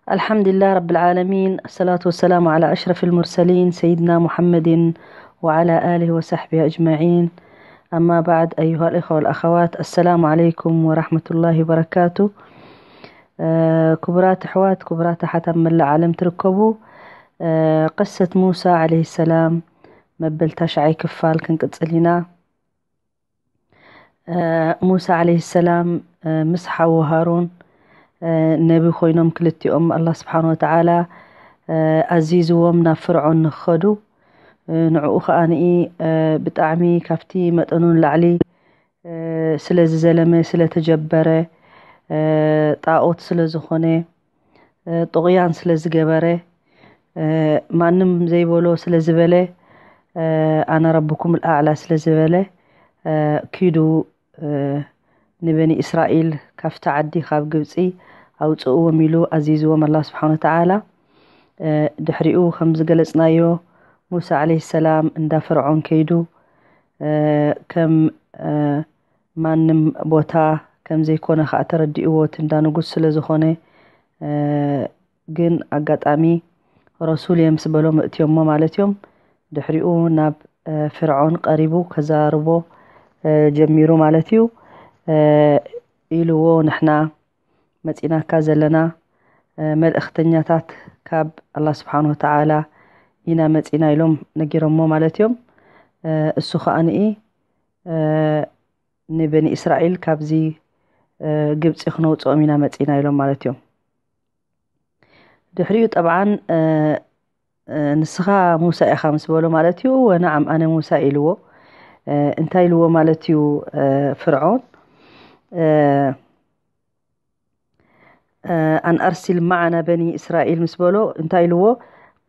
الحمد لله رب العالمين، الصلاة والسلام على أشرف المرسلين سيدنا محمد وعلى آله وصحبه أجمعين. أما بعد، أيها الإخوة والأخوات، السلام عليكم ورحمة الله وبركاته. ክቡራት ኣሕዋት፣ ክቡራት ኣሓት ኣብ መላእ ዓለም ትርከቡ፣ ቅሰት ሙሳ ዓለይሂ ሰላም መበል ታሽዓይ ክፋል ክንቅጽል ኢና። ሙሳ ዓለይሂ ሰላም ምስ ሓዉ ሃሩን ነቢ ኮይኖም፣ ክልቲኦም ኣላህ ስብሓን ወተዓላ ኣዚዝዎም ናብ ፍርዖን ንክኸዱ። ንዕኡ ከኣ ብጣዕሚ ካብቲ መጠኑ ንላዕሊ ስለ ዝዘለመ፣ ስለ ተጀበረ፣ ጣኦት ስለ ዝኾነ፣ ጥቕያን ስለ ዝገበረ፣ ማንም ዘይበሎ ስለ ዝበለ፣ ኣነ ረብኩም ኣዕላ ስለ ዝበለ፣ ኪዱ ንበኒ እስራኤል ካብቲ ዓዲ፣ ካብ ግብፂ ኣውፅእዎም ኢሉ ኣዚዝዎም ኣላህ ስብሓን ወተዓላ። ድሕሪኡ ከም ዝገለፅናዮ፣ ሙሳ ዓለይሂ ሰላም እንዳ ፍርዖን ከይዱ፣ ከም ማንም ቦታ ከም ዘይኮነ ከዓ ተረዲእዎ፣ እቲ እንዳ ንጉስ ስለ ዝኾነ። ግን ኣጋጣሚ ረሱል እየ ምስ በሎም እእትዮሞ ማለት እዮም። ድሕሪኡ ናብ ፍርዖን ቀሪቡ ከዛርቦ ጀሚሩ ማለት እዩ። ኢልዎ፣ ንሕና መፂናካ ዘለና መልእኽተኛታት ካብ ኣላህ ስብሓን ወተዓላ ኢና መፂና ኢሎም ነጊሮሞ ማለት እዮም። እሱ ከዓንኢ ንበኒ እስራኤል ካብዚ ግብፂ ክነውፅኦም ኢና መፂና ኢሎም ማለት እዮም። ድሕሪኡ ጠብዓን ንስኻ ሙሳ ኢኻ ምስ በሎ ማለት እዩ። ወነዓም ኣነ ሙሳ ኢልዎ። እንታይ ኢልዎ ማለት እዩ ፍርዖን? ኣን ኣርሲል መዓና በኒ እስራኤል ምስ በሎ እንታይ ኢልዎ?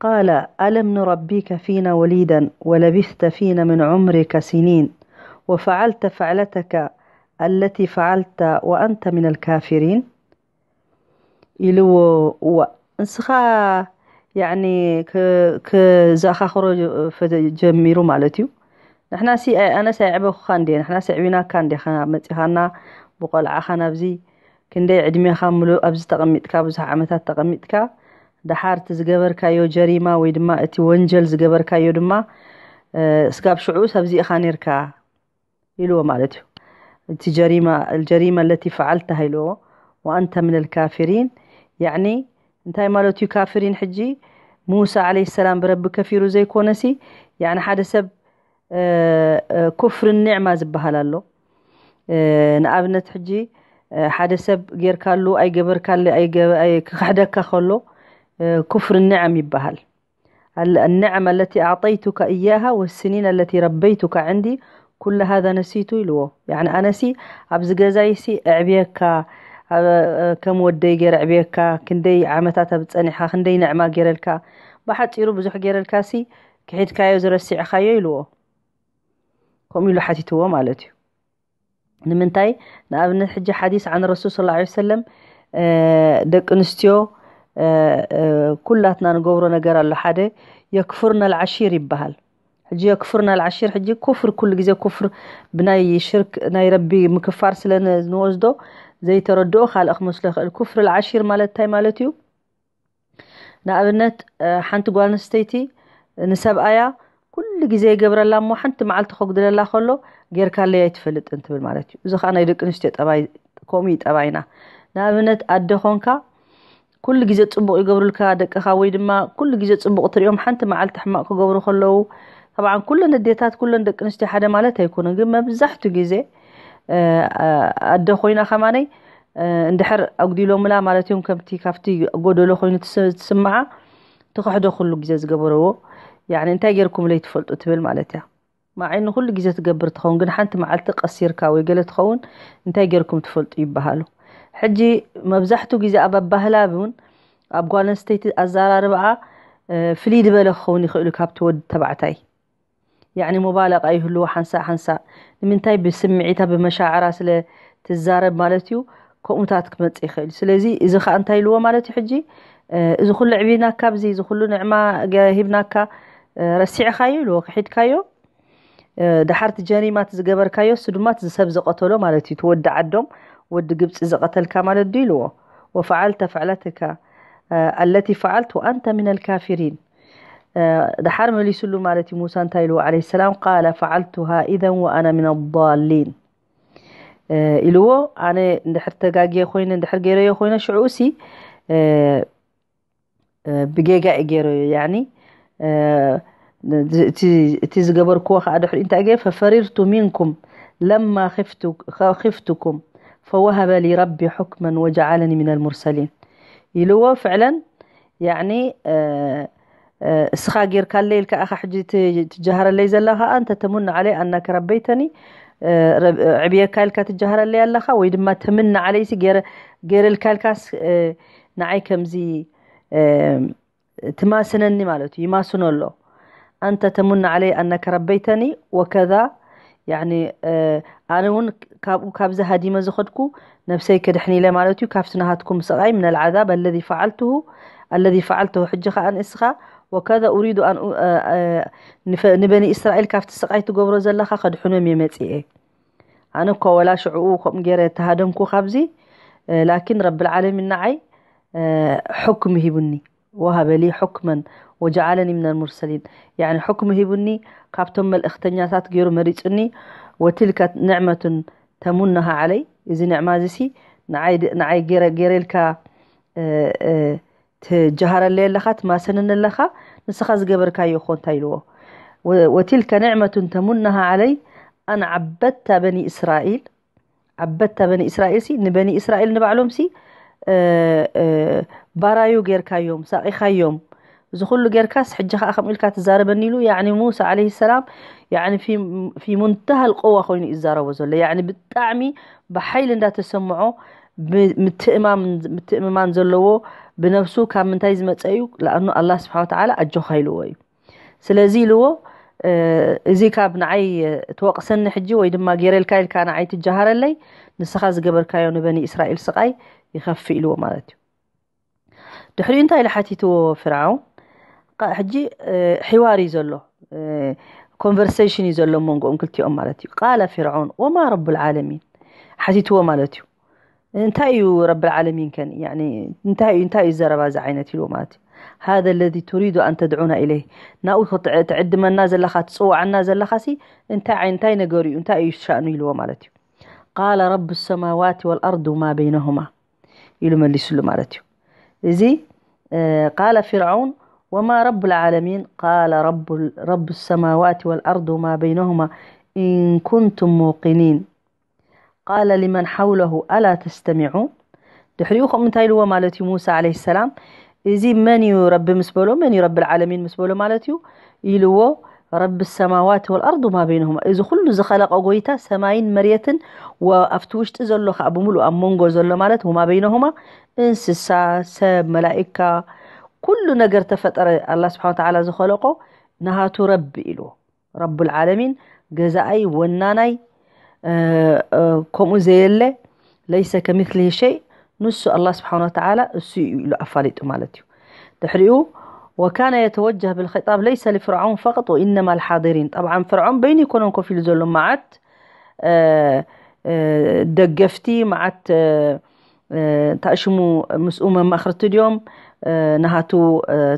ቃለ ኣለም ኑረቢከ ፊና ወሊደን ወለቢስተ ፊና ምን ዑምሪከ ሲኒን ወፈዓልተ ፈዕለተከ ኣለቲ ፈዓልተ ወኣንተ ምን ኣልካፊሪን ኢልዎ። እዋ እንስኻ ያኒ ክዛኻኽሮ ጀሚሩ ማለት እዩ። ንሕና ሲ ኣነስ ኣይዕበኩኻ እንዴ? ንሕና ስዕቢናካ እንዴ? መፂኻና ብቆልዓኻ ናብዚ ክንደይ ዕድሜኻ ምሉእ ኣብዚ ተቐሚጥካ፣ ብዙሕ ዓመታት ተቐሚጥካ፣ ደሓር እቲ ዝገበርካዮ ጀሪማ ወይ ድማ እቲ ወንጀል ዝገበርካዮ ድማ ስጋብ ሽዑ ሰብዚ ኢኻ ነርካ ኢልዎ ማለት እዩ። እቲ ጀሪማ፣ الجريمة التي فعلتها ኢልዎ። وأنت من الكافرين، ያዕኒ እንታይ ማለት እዩ ካፍሪን? ሕጂ ሙሳ ዓለይሂ ሰላም ብረቢ ከፊሩ ዘይኮነሲ፣ ያዕኒ ሓደ ሰብ ኩፍር ኒዕማ ዝበሃል ኣሎ። ንኣብነት ሕጂ ሓደ ሰብ ጌርካሉ ኣይገበርካሉ ክኽሕደካ ከሎ ኩፍር ኒዓም ይበሃል። النعم التي أعطيتك إياها والسنين التي ربيتك عندي كل هذا نسيت ኢልዎ። ያዕኒ ኣነሲ ኣብዚ ገዛይሲ ኣዕብየካ፣ ከም ወደይ ገይረ ኣዕብየካ፣ ክንደይ ዓመታት ኣብ ጸኒሕካ፣ ክንደይ ንዕማ ገይረልካ፣ ብሓጺሩ ብዙሕ ገይረልካሲ ክሒድካዮ ዝረሲዕካዮ ኢልዎ። ከምኡ ኢሉ ሓቲትዎ ማለት እዩ። ንምንታይ? ንኣብነት ሕጂ ሓዲስ ዓን ረሱል ስለ ላ ሰለም ደቂ ኣንስትዮ ኩላትና ንገብሮ ነገር ኣሎ። ሓደ የክፍርና ልዓሺር ይበሃል። ሕጂ የክፍርና ልዓሺር፣ ሕጂ ኩፍር ኩሉ ግዜ ኩፍር ብናይ ሽርክ ናይ ረቢ ምክፋር ስለ ንወስዶ ዘይተረድኦ ካልእ ክመስሎ ይኽእል። ኩፍር ልዓሺር ማለት እንታይ ማለት እዩ? ንኣብነት ሓንቲ ጓል ኣንስተይቲ ንሰብኣያ ኩሉ ግዜ ይገብረላ እሞ ሓንቲ መዓልቲ ከጉድለላ ከሎ ጌርካለይ ኣይትፈልጥን ትብል ማለት እዩ። እዚ ከዓ ናይ ደቂ ኣንስትዮ ጠባይ፣ ከምኡ እዩ ጠባይና። ንኣብነት ኣደ ኾንካ ኩሉ ግዜ ፅቡቕ ይገብሩልካ ደቅኻ፣ ወይ ድማ ኩሉ ግዜ ፅቡቕ ትሪኦም፣ ሓንቲ መዓልቲ ሕማቕ ክገብሩ ከለዉ፣ ጠብዓን ኩለን ኣዴታት ኩለን ደቂ ኣንስትዮ ሓደ ማለት ኣይኮነን፣ ግን መብዛሕቱ ግዜ ኣደ ኮይና ከማነይ እንድሕር ኣጉዲሎምላ ማለት እዮም፣ ከምቲ ካብቲ ጎደሎ ኮይኑ ትስምዓ፣ ትኽሕዶ ኩሉ ግዜ ዝገበረዎ። ያኒ እንታይ ጌርኩምለይ ትፈልጡ ትብል ማለት እያ። ማዓይ ንኹሉ ግዜ ትገብር ትኸውን፣ ግን ሓንቲ መዓልቲ ቀሲርካ ወይ ገለ ትኸውን እንታይ ጌርኩም ትፈልጡ ይበሃሉ። ሕጂ መብዛሕቱ ግዜ ኣብ ኣባህላ እውን ኣብ ጓል ኣንስተይቲ ኣዘራርባኣ ፍልይ ዝበለ ክኸውን ይኽእሉ ካብቲ ወዲ ተባዕታይ። ያኒ ሙባለቃ ይህልዎ ሓንሳእ ሓንሳእ። ንምንታይ? ብስምዒታ ብመሻዕራ ስለ ትዛረብ ማለት እዩ። ከምኡታት ክመጽእ ይኽእል። ስለዚ እዚ ኸኣ እንታይ ኢልዎ ማለት እዩ? ሕጂ እዚ ኩሉ ዕቢናካ፣ ኣብዚ እዚ ኩሉ ንዕማ ሂብናካ ረሲዕኻዮ ኢልዎ፣ ክሒድካዮ። ደሓር እቲ ጀሪማ እቲ ዝገበርካዮ እሱ ድማ እቲ ሰብ ዝቐተሎ ማለት እዩ። እቲ ወዲ ዓዶም ወዲ ግብፂ ዝቐተልካ ማለት ድዩ ኢልዎ። ወፈዓልተ ፈዕለትካ التي فعلت وأنت من الكافرين. ድሓር መሊሱሉ ማለት እዩ። ሙሳ እንታይ ኢልዎ عليه السلام؟ قال فعلتها إذا وأنا من الضالين. ኢልዎ ኣነ እንድሕር ተጋግየ ኮይነ እንድሕር ገይረዮ ኮይነ ሽዑ ሲ ብጌጋ እዩ ገይረዮ። ያኒ እቲ ዝገበርክዎ ከዓ ድሕሪ እንታይ ገ ففررت منكم لما خفتكم فوهب لي ربي حكما وجعلني من المرسلين ኢልዎ። ፍዕለን ያኒ እስኻ ጌርካለይ ኢልካ ኢኻ ሕጂ ትጀሃረለይ ዘለኻ። أنت تمن علي أنك ربيتني፣ ዕብየካ ኢልካ ትጀሃረለይ ኣለኻ ወይ ድማ ተምና ዓለይሲ ገይረልካ ኢልካስ ንዓይ ከምዚ ትማስነኒ ማለት እዩ። ይማስኖ ኣሎ። أنت تمن علي أنك ربيتني وكذا، يعني ኣነ እውን ካብኡ ካብዚ ሃዲመ ዝኸድኩ ነብሰይ ክድሕን ኢለ ማለት እዩ ካብቲ ናሃትኩም ስቓይ من العذاب الذي فعلته الذي فعلته ሕጂ ከዓ ንእስኻ وكذا أريد أن ንበኒ እስራኤል ካብቲ ስቓይ ትገብሮ ዘለኻ ከድሕኖም እየ መፂኤ። ኣነ እኳ ወላ ሽዕኡ ከምኡ ገይረ ተሃደምኩ ካብዚ ላኪን ረብል ዓለሚን ንዓይ ሕኩም ሂቡኒ وهب لي حكما وجعلني من المرسلين يعني ሕኩም ሂቡኒ ካብቶም መልእክተኛታት ገይሩ መሪፁኒ وتلك نعمة تمنها علي እዚ ንዕማ እዚ ሲ ንዓይ ገይረልካ ትጀሃረለይ ኣለኻ ትማሰነኒ ኣለኻ ንስኻ ዝገበርካዮ እኮ እንታይ ኢልዎ وتلك نعمة تمنها علي أن عبدت بني إسرائيل ዓበታ በኒ እስራኤል ሲ ንበኒ እስራኤል ንባዕሎም ሲ ባራዩ ጌርካዮም ሳቂኻዮም እዚ ኩሉ ጌርካስ ሕጂ ከዓ ከምኡ ኢልካ ትዛረበኒ ኢሉ ያኒ ሙሳ ዓለይሂ ሰላም ያኒ ፊ ሙንተሃል ቆዋ ኮይኑ ይዛረቦ ዘሎ ያኒ ብጣዕሚ ብሓይሊ እንዳተሰምዖ ምትእማን ዘለዎ ብነብሱ ካብ ምንታይ ዝመፀ እዩ ለኣኑ ኣላ ስብሓ ወተዓላ ኣጆኻ ኢልዎ እዩ ስለዚ ኢልዎ እዚ ካብ ንዓይ ትወቕሰኒ ሕጂ ወይ ድማ ጌረልካ ኢልካ ንዓይ ትጀሃረለይ ንስኻ ዝገበርካዮ ንበኒ እስራኤል ስቓይ ይኸፍእ ኢልዎ ማለት እዩ ድሕሪኡ እንታይ ኢለ ሓቲትዎ ፍርዓውን ሕጂ ሒዋር እዩ ዘሎ ኮንቨርሴሽን እዩ ዘሎ መንጎኦም ክልቲኦም ማለት እዩ ቃለ ፍርዓውን ወማ ረቡ ልዓለሚን ሓቲትዎ ማለት እዩ እንታይ እዩ ረብል ዓለሚን ከን ያኒ እንታይ እዩ እንታይ እዩ ዘረባ እዚ ዓይነት ኢልዎ ማለት እዩ هذا الذي تريد أن تدعونا إليه ናብኡ ትዕድመና ዘለኻ ትፅውዓና ዘለኻ ሲ እንታይ ዓይነት እንታይ ነገሩ እዩ እንታይ እዩ ሻእኑ ኢልዎ ማለት እዩ قال رب السماوات والأرض وما بينهما ኢሉ መሊሱሉ ማለት እዩ እዚ قال فرعون وما رب العالمين قال رب رب السماوات والأرض وما بينهما إن كنتم موقنين قال لمن حوله ألا تستمعون ድሕሪኡ ከምኡ እንታይ ኢልዎ ማለት እዩ ሙሳ ዓለይሂ ሰላም እዚ መን እዩ ረቢ ምስ በሎ መን እዩ ረቢ ዓለሚን ምስ በሎ ማለት እዩ ኢልዎ ረቢ ሰማዋት ወልኣርድ ማ በይነሁማ እዚ ኩሉ ዝኸለቀ ጎይታ ሰማይን መሬትን ኣብቲ ውሽጢ ዘሎ ከዓ ብምሉእ ኣብ መንጎ ዘሎ ማለት ወማ በይነሁማ እንስሳ ሰብ መላኢካ ኩሉ ነገር ተፈጠረ ኣላ ስብሓን ተዓላ ዝኸለቆ ናሃቱ ረቢ ኢልዎ ረቡል ዓለሚን ገዛኣይ ወናናይ ከምኡ ዘየለ ለይሰ ከሚስሊሂ ሸይ ንሱ ኣላ ስብሓን ወተዓላ እሱ እዩ ኢሉ ኣፋሊጡ ማለት እዩ ድሕሪኡ وكان يتوجه بالخطاب ليس لفرعون فقط وإنما الحاضرين طبعا فرعون በይኑ ይኮነን ኮፍ ኢሉ ዘሎ መዓት ደገፍቲ መዓት እንታይ ሽሙ ምስኡ መማኽርቲ ድዮም ናሃቱ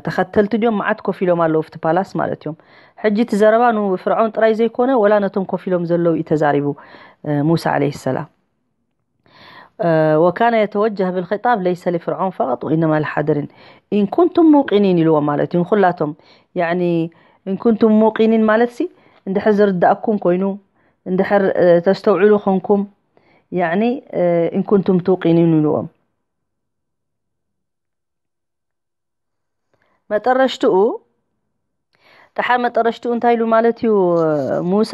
ተኸተልቲ ድዮም መዓት ኮፍ ኢሎም ኣለዉ ኣብቲ ፓላስ ማለት እዮም ሕጂ እቲ ዘረባ ንፍርዖን ጥራይ ዘይኮነ ወላ ነቶም ኮፍ ኢሎም ዘለዉ እዩ ተዛሪቡ ሙሳ ዓለይሂ ሰላም وكان يتوجه بالخطاب ليس لفرعون فقط وإنما للحاضرين إن كنتم موقنين ኢልዎም ማለት እዩ ንኩላቶም يعني إن كنتم موقنين ማለት ሲ እንድሕር ዝርዳእኩም ኮይኑ እንድሕር ተስተውዕሉ ኮንኩም يعني إن كنتم توقنون ኢልዎም መጠረሽትኡ ደሓር መጠረሽትኡ እንታይ ኢሉ ማለት እዩ ሙሳ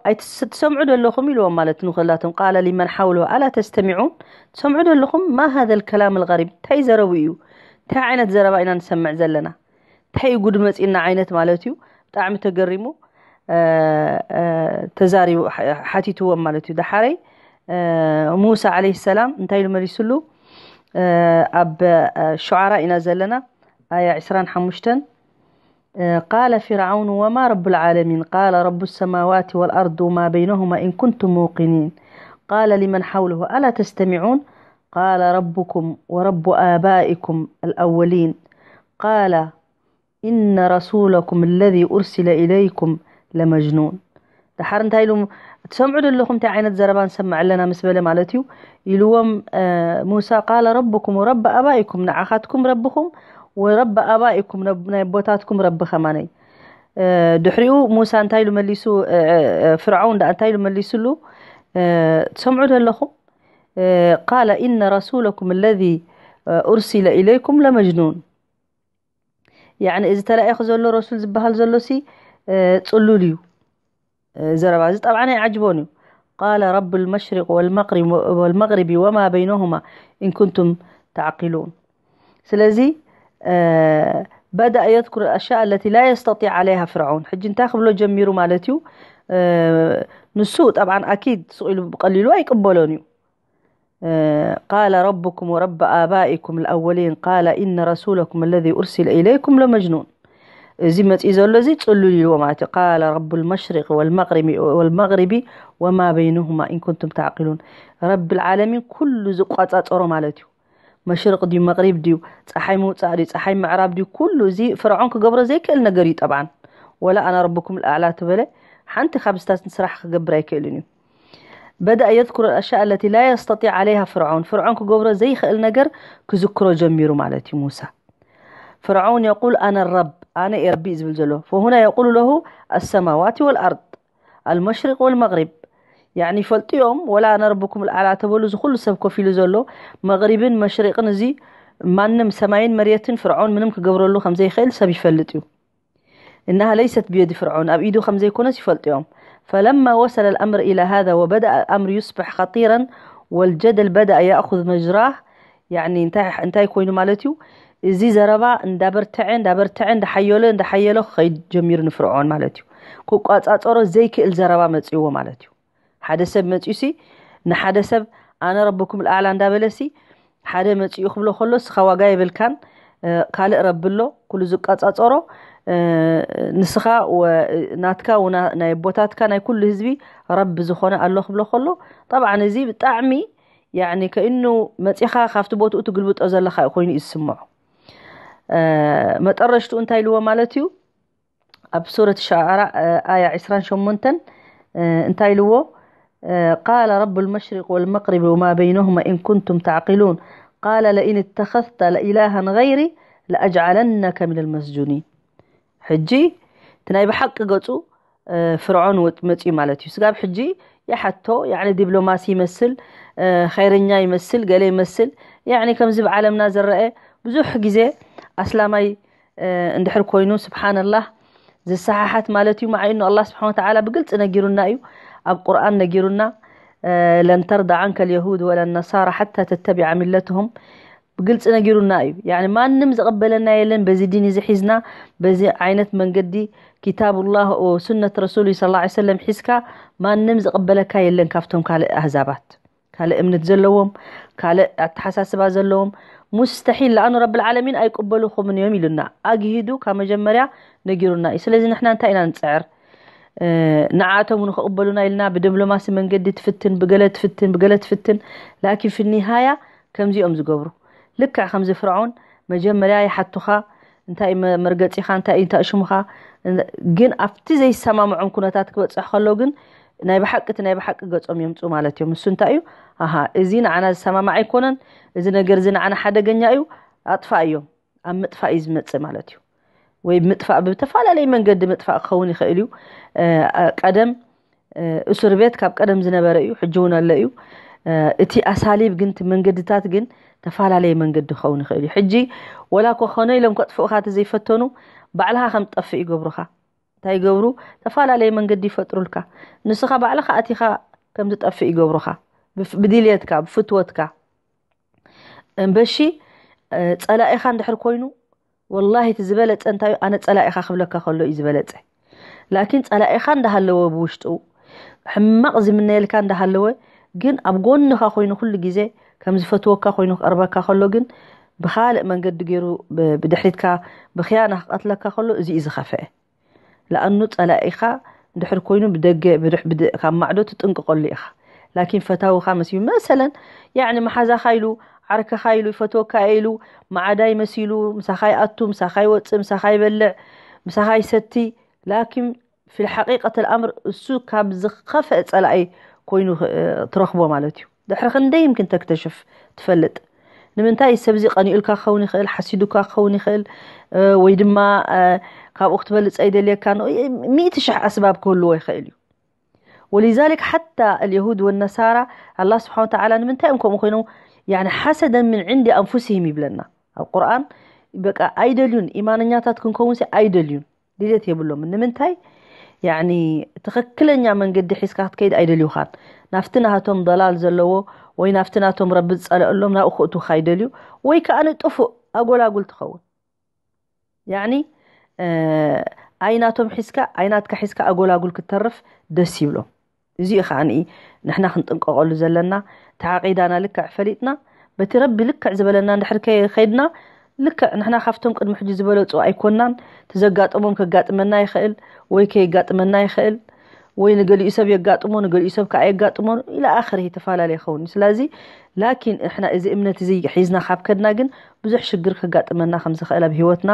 ኣይትሰምዑ ደለኹም ኢልዎም ማለት ንክላቶም ቃለ ሊመን ሓውሎ ኣላ ተስተሚዑን ትሰምዑ ደለኹም ማ ሃذ ልከላም ልغሪብ እንታይ ዘረቡ እዩ እንታይ ዓይነት ዘረባ ኢና ንሰምዕ ዘለና እንታይ እዩ ጉድ መፂና ዓይነት ማለት እዩ ብጣዕሚ ተገሪሙ ተዛሪቡ ሓቲትዎም ማለት እዩ ደሓረይ ሙሳ ዓለይሂ ሰላም እንታይ ኢሉ መሊስሉ ኣብ ሸዓራ ኢና ዘለና ኣያ ዕስራን ሓሙሽተን قال فرعون وما رب العالمين قال رب السماوات والأرض وما بينهما إن كنتم موقنين قال لمن حوله ألا تستمعون قال ربكم ورب آبائكم الأولين قال إن رسولكم الذي أرسل إليكم لمجنون. ድሓር እንታይ ኢሉ? ትሰምዑ ዶ ኣለኹም እንታይ ዓይነት ዘረባ ንሰምዕ ኣለና ምስ በለ ማለት እዩ። ኢልዎም ሙሳ ቃለ ረብኩም ወረብ ኣባይኩም፣ ንዓኻትኩም ረብኹም ወረብ ኣባይኩም፣ ናይ ኣቦታትኩም ረቢ ከማነይ። ድሕሪኡ ሙሳ እንታይ ኢሉ መሊሱ? ፍርዓውን ዳ እንታይ ኢሉ መሊሱሉ? ትሰምዑ ዶ ኣለኹም? ቃለ ኢነ ረሱለኩም ለዚ ኡርሲለ ኢለይኩም ለመጅኑን። ያዕኒ እዚ ተላኢኹ ዘሎ ረሱል ዝበሃል ዘሎ ሲ ጽሉል እዩ። ዘረባ እዚ ጠብዓ ናይ ዓጅቦን እዩ። ቃለ ረብ ልመሽሪቅ ወልመቅሪቢ ወማ በይነሁማ ኢንኩንቱም ተዕቂሉን። ስለዚ በዳ የذኩር ኣሽያ ለቲ ላ የስተጢዕ ዓለይሃ ፍርዓውን። ሕጂ እንታይ ክብሎ ጀሚሩ ማለት እዩ? ንሱ ጠብዓን ኣኪድ ስቕ ኢሉ ብቀሊሉ ኣይቅበሎን እዩ። ቃለ ረብኩም ወረብ ኣባኢኩም ልኣወሊን ቃለ ኢነ ረሱለኩም ለዚ ኡርሲለ ኢለይኩም ለመጅኑን። እዚ መፅኢ ዘሎ እዚ ፅሉል ኢልዎ ማለት እዩ። ቃለ ረቡ ልመሽሪቅ ወልመቅሪቢ ወማ በይነሁማ ኢንኩንቱም ተዕቂሉን። ረቢ ልዓለሚን ኩሉ ዝቋፃፀሮ ማለት እዩ። መሽርቕ ድዩ መቕሪብ ድዩ፣ ፀሓይ ምውፃእ ድዩ ፀሓይ ምዕራብ ድዩ፣ ኩሉ እዚ ፍርዖን ክገብሮ ዘይክእል ነገር እዩ። ጠብዓን ወላ ኣና ረብኩም ልኣዕላ ተበለ ሓንቲ ካብ ስታት ስራሕ ክገብር ኣይክእልን እዩ። በዳ የذኩር ኣሽያ ለቲ ላ የስተጢዕ ዓለይሃ ፍርዖን። ፍርዖን ክገብሮ ዘይኽእል ነገር ክዝክሮ ጀሚሩ ማለት እዩ ሙሳ። ፍርዖን የቁል ኣነ ረብ፣ ኣነ እየ ረቢ እዩ ዝብል ዘሎ። ፈሁና የቁሉ ለሁ ኣሰማዋት ወልኣርድ ኣልመሽሪቅ ወልመቅሪብ። ያዕኒ ይፈልጡ እዮም። ወላ ኣነ ረብኩም ልኣላ ተበሉ እዚ ኩሉ ሰብ ኮፍ ኢሉ ዘሎ መቅሪብን መሽሪቅን እዚ ማንም ሰማይን መሬትን ፍርዖን ምንም ክገብረሉ ከምዘይኽእል ሰብ ይፈልጥ እዩ። إنها ليست بيد فرعون، ኣብ ኢዱ ከም ዘይኮነስ ይፈልጡ እዮም። فلما وصل الأمر إلى هذا وبدأ الأمر يصبح خطيرا والجدل بدأ يأخذ مجراه، يعني እንታይ እንታይ ኮይኑ ማለት እዩ? እዚ ዘረባ እንዳበርተዐ እንዳበርተዐ እንዳሓየለ እንዳሓየለ ክኸይድ ጀሚሩ ንፍርዖን ማለት እዩ። ክቋፃፀሮ ዘይክእል ዘረባ መፅእዎ ማለት እዩ። ሓደ ሰብ መፅኡ ሲ ንሓደ ሰብ ኣነ ረብኩም ልኣዕላ እንዳበለ ሲ ሓደ መፅኡ ክብሎ ከሎ እስኻ ዋጋ የብልካን፣ ካልእ ረቢ ኣሎ ኩሉ ዝቃፃፀሮ፣ ንስኻ ናትካ ናይ ኣቦታትካ ናይ ኩሉ ህዝቢ ረቢ ዝኾነ ኣሎ ክብሎ ከሎ፣ ጠብዓን እዚ ብጣዕሚ ያኒ ከእኑ መፂኻ ካብቲ ቦትኡ ትግልብጦ ዘለኻ ኮይኑ እዩ ዝስምዖ። መጠረሽትኡ እንታይ ኢልዎ ማለት እዩ? ኣብ ሱረት ሸዓራ ኣያ ዕስራን ሸሞንተን እንታይ ኢልዎ? ቃለ ረቡ ልመሽሪቅ ወልመቅሪብ ወማ በይነሁማ ኢን ኩንቱም ተዕቂሉን ቃለ ለኢን እተኸዝተ ኢላሃን ገይሪ ለኣጅዓለነከ ምን ልመስጁኒን። ሕጂ እቲ ናይ ብሓቂ ገፁ ፍርዖን መፅኡ ማለት እዩ። ስጋብ ሕጂ ይሓቶ ያዕኒ ዲፕሎማሲ ይመስል፣ ኸይረኛ ይመስል፣ ገለ ይመስል። ያዕኒ ከምዚ ብዓለምና ዝረአ ብዙሕ ግዜ ኣስላማይ እንድሕር ኮይኑ ስብሓንላህ ዝሰሓሓት ማለት እዩ። መዓይኑ ኣላ ስብሓን ወተዓላ ብግልፂ ነጊሩና እዩ። ኣብ ቁርኣን ነጊሩና ለን ተርዳ ዓንከ ልየሁድ ወላ ነሳራ ሓታ ተተቢዓ ሚለትሁም ብግልፂ ነጊሩና እዩ። ያኒ ማንም ዝቕበለና የለን በዚ ዲን እዚ ሒዝና በዚ ዓይነት መንገዲ ኪታብላህ ሱነት ረሱል ስ ሰለም ሒዝካ ማንም ዝቕበለካ የለን ካብቶም ካልእ ኣህዛባት ካልእ እምነት ዘለዎም ካልእ ኣተሓሳስባ ዘለዎም ሙስተሒል ለኣኑ ረብልዓለሚን ኣይቅበሉኹምን እዮም ኢሉና ኣግሂዱ ካብ መጀመርያ ነጊሩና እዩ። ስለዚ ንሕና እንታይ ኢና ንፅዕር ንዓቶም ንክቕበሉና ኢልና ብዲፕሎማሲ መንገዲ ትፍትን ብገለ ትፍትን ብገለ ትፍትን ላኪን ፊኒሃያ ከምዚኦም ዝገብሩ ልክዕ ከምዚ ፍርዖን መጀመርያ ይሓቱኻ እንታይ መርገፂኻ እንታይ እንታይ ሽሙኻ ግን ኣብቲ ዘይሰማምዖም ኩነታት ክበፅሕ ከሎ ግን ናይ ብሓቂ እቲ ናይ ብሓቂ ገፆም የምፁ ማለት እዮም። እሱ እንታይ እዩ ኣሃ እዚ ንዓና ዝሰማማዕ ኣይኮነን፣ እዚ ነገር እዚ ንዓና ሓደገኛ እዩ፣ ኣጥፋ እዮም ኣብ ምጥፋእ እዩ ዝመፅእ ማለት እዩ። ወይ ምጥፋእ ብተፈላለየ መንገዲ ምጥፋእ ክኸውን ይኽእል እዩ። ቀደም እስር ቤት ካብ ቀደም ዝነበረ እዩ፣ ሕጂ እውን ኣሎ እዩ። እቲ ኣሳሊብ ግን እቲ መንገድታት ግን ተፈላለየ መንገዲ ክኸውን ይኽእል እዩ። ሕጂ ወላ ኮኾነ ኢሎም ከጥፍኡካ እቲ ዘይፈተኑ ባዕልኻ ከም ትጠፍእ ይገብሩኻ። እንታይ ይገብሩ? ተፈላለየ መንገዲ ይፈጥሩልካ። ንስኻ ባዕልኻ ኣቲኻ ከም ትጠፍእ ይገብሩኻ። ብድልየትካ ብፍትወትካ እምበሺ ጸላኢኻ እንድሕር ኮይኑ ወላሂ እቲ ዝበለጸ እንታይ ኣነ ጸላኢኻ ክብለካ ከሎ እዩ ዝበለጸ። ላኪን ጸላኢኻ እንዳሃለወ ብውሽጡ ሕማቕ ዝምነየልካ እንዳሃለወ ግን ኣብ ጎንኻ ኮይኑ ኩሉ ግዜ ከም ዝፈትወካ ኮይኑ ክቐርበካ ከሎ ግን ብኻልእ መንገዲ ገይሩ ብድሕሪትካ ብክያና ክቐትለካ ከሎ እዚ እዩ ዝኸፍአ። ለኣኑ ጸላኢኻ እንድሕር ኮይኑ ብደገ ካብ ማዕዶ ትጥንቅቐሉ ኢኻ። ላኪን ፈታውኻ መሲሉ መሰለን ያዕኒ መሓዛኻ ኢሉ፣ ዓርከኻ ኢሉ፣ ይፈትወካ እየ ኢሉ፣ ማዕዳይ መሲሉ ምሳኻ ይኣቱ፣ ምሳኻ ይወፅእ፣ ምሳኻ ይበልዕ፣ ምሳኻ ይሰቲ። ላኪን ፊል ሓቂቀት ኣልኣምር እሱ ካብ ዝኸፍአ ፀላኢ ኮይኑ ኽ- ትረኽቦ ማለት እዩ። ድሕሪ ክንደይ ይምክን ተክተሽፍ ትፈልጥ። ንምንታይ ሰብዚ ቀኒኡልካ ክኸውን ይኽእል፣ ሓሲዱካ ክኸውን ይኽእል፣ እ፣ ወይ ድማ እ፣ ካብኡ ክትበልፅ ኣይደልየካን። ሚእቲ ሽሕ ኣስባብ ክህልዎ ይኽእል እዩ። ወሊዛሊክ ሓታ ልየሁድ ወነሳራ ኣላ ስብሓን ወተዓላ ንምንታይ እዮም ከምኡ ኮይኖም? ያኒ ሓሰደን ምን ዕንዲ ኣንፉሲሂም ይብለና ኣብ ቁርኣን። በቃ ኣይደልዩን፣ ኢማነኛታት ክንከውን ሲ ኣይደልዩን፣ ድሌት የብሎምን። ንምንታይ? ያኒ ትኽክለኛ መንገዲ ሒዝካ ክትከይድ ኣይደልዩኻን። ናብቲ ናሃቶም ደላል ዘለዎ ወይ ናብቲ ናቶም ረቢ ዝፀለእሎም ናብኡ ክእቱኻ ይደልዩ፣ ወይ ከዓ ንጥፉእ ኣጎላጉል ትኸውን። ያኒ እ፣ ኣይናቶም ሒዝካ ኣይናትካ ሒዝካ ኣጎላጉል ክትተርፍ ደስ ይብሎም። እዚኡ ከዓ ንኢ ንሕና ክንጥንቀቐሉ ዘለና። እቲ ዓቂዳና ልክዕ ፈሊጥና በቲ ረቢ ልክዕ ዝበለና እንድሕር ከይድና፣ ልክዕ ንሕና ካብቶም ቅድሚ ሕጂ ዝበለፁ ኣይኮናን። እቲ ዘጋጠሞም ከጋጥመና ይኽእል ወይ ከየጋጥመና ይኽእል፣ ወይ ንገሊኡ ሰብ የጋጥሞ፣ ንገሊኡ ሰብ ከዓ የጋጥሞ፣ ኢላ ኣኽር ተፈላለየ ይኸውን። ስለዚ ላኪን ንሕና እዚ እምነት እዚ ሒዝና ካብ ከድና ግን ብዙሕ ሽግር ከጋጥመና ከም ዝኽእል ኣብ ህይወትና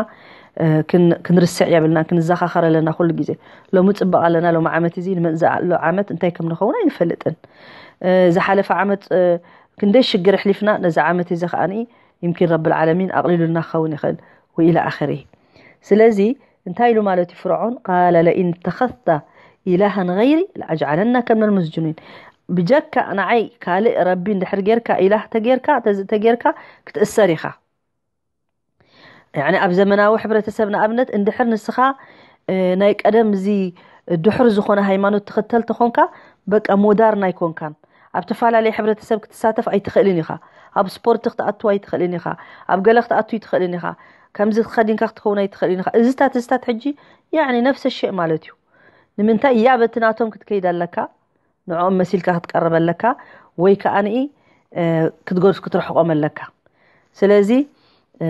እ፣ ክን- ክንርስዕ የብልና፣ ክንዘኻኸር ኣለና ኩሉ ግዜ። ሎሚ ፅበቕ ኣለና፣ ሎሚ ዓመት እዚ ንመፅእ ኣሎ ዓመት እንታይ ከም ንኸውን ኣይንፈልጥን። እ፣ ዝሓለፈ ዓመት እ፣ ክንደይ ሽግር ኣሕሊፍና፣ ነዚ ዓመት እዚ ከዓ ይምኪን ረብል ዓለሚን ኣቕሊሉልና ክኸውን ይኽእል። ወኢላ ኣኸሪ። ስለዚ እንታይ ኢሉ ማለት እዩ ፍርዖን? ቃለ ለኢን ተኸዝተ ኢላሃን ገይሪ ለኣጅዓለናከ ምነል ሙስጁኒን። ብጀካ ንዓይ ካልእ ረቢ እንድሕር ጌርካ፣ ኢላህ ተጌርካ፣ ተዝ- ተጌርካ ክትእሰር ኢኻ። ያኒ ኣብ ዘመናዊ ሕብረተሰብ ንኣብነት እንድሕር ንስኻ እ፣ ናይ ቀደም እዚ ድሑር ዝኾነ ሃይማኖት ትኽተል ተኾንካ በቃ ሞዳርን ኣይኮንካን። ኣብ ተፈላለየ ሕብረተሰብ ክትሳተፍ ኣይትኽእልን ኢኻ። ኣብ ስፖርት ክትኣቱ ኣይትኽእልን ኢኻ። ኣብ ገለ ክትኣቱ ኣይትኽእልን ኢኻ። ከምዚ ከዲንካ ክትኸውን ኣይትኽእልን ኢኻ። እዚታት እዚታት ሕጂ ያኒ ነፍሰ ሸእ ማለት እዩ። ንምንታይ? ያ በቲ ናቶም ክትከይድ ኣለካ፣ ንዕኦም መሲልካ ክትቀርብ ኣለካ፣ ወይ ከዓ ንኢ እ፣ ክትገድፍ ክትርሕቆም ኣለካ። ስለዚ እ፣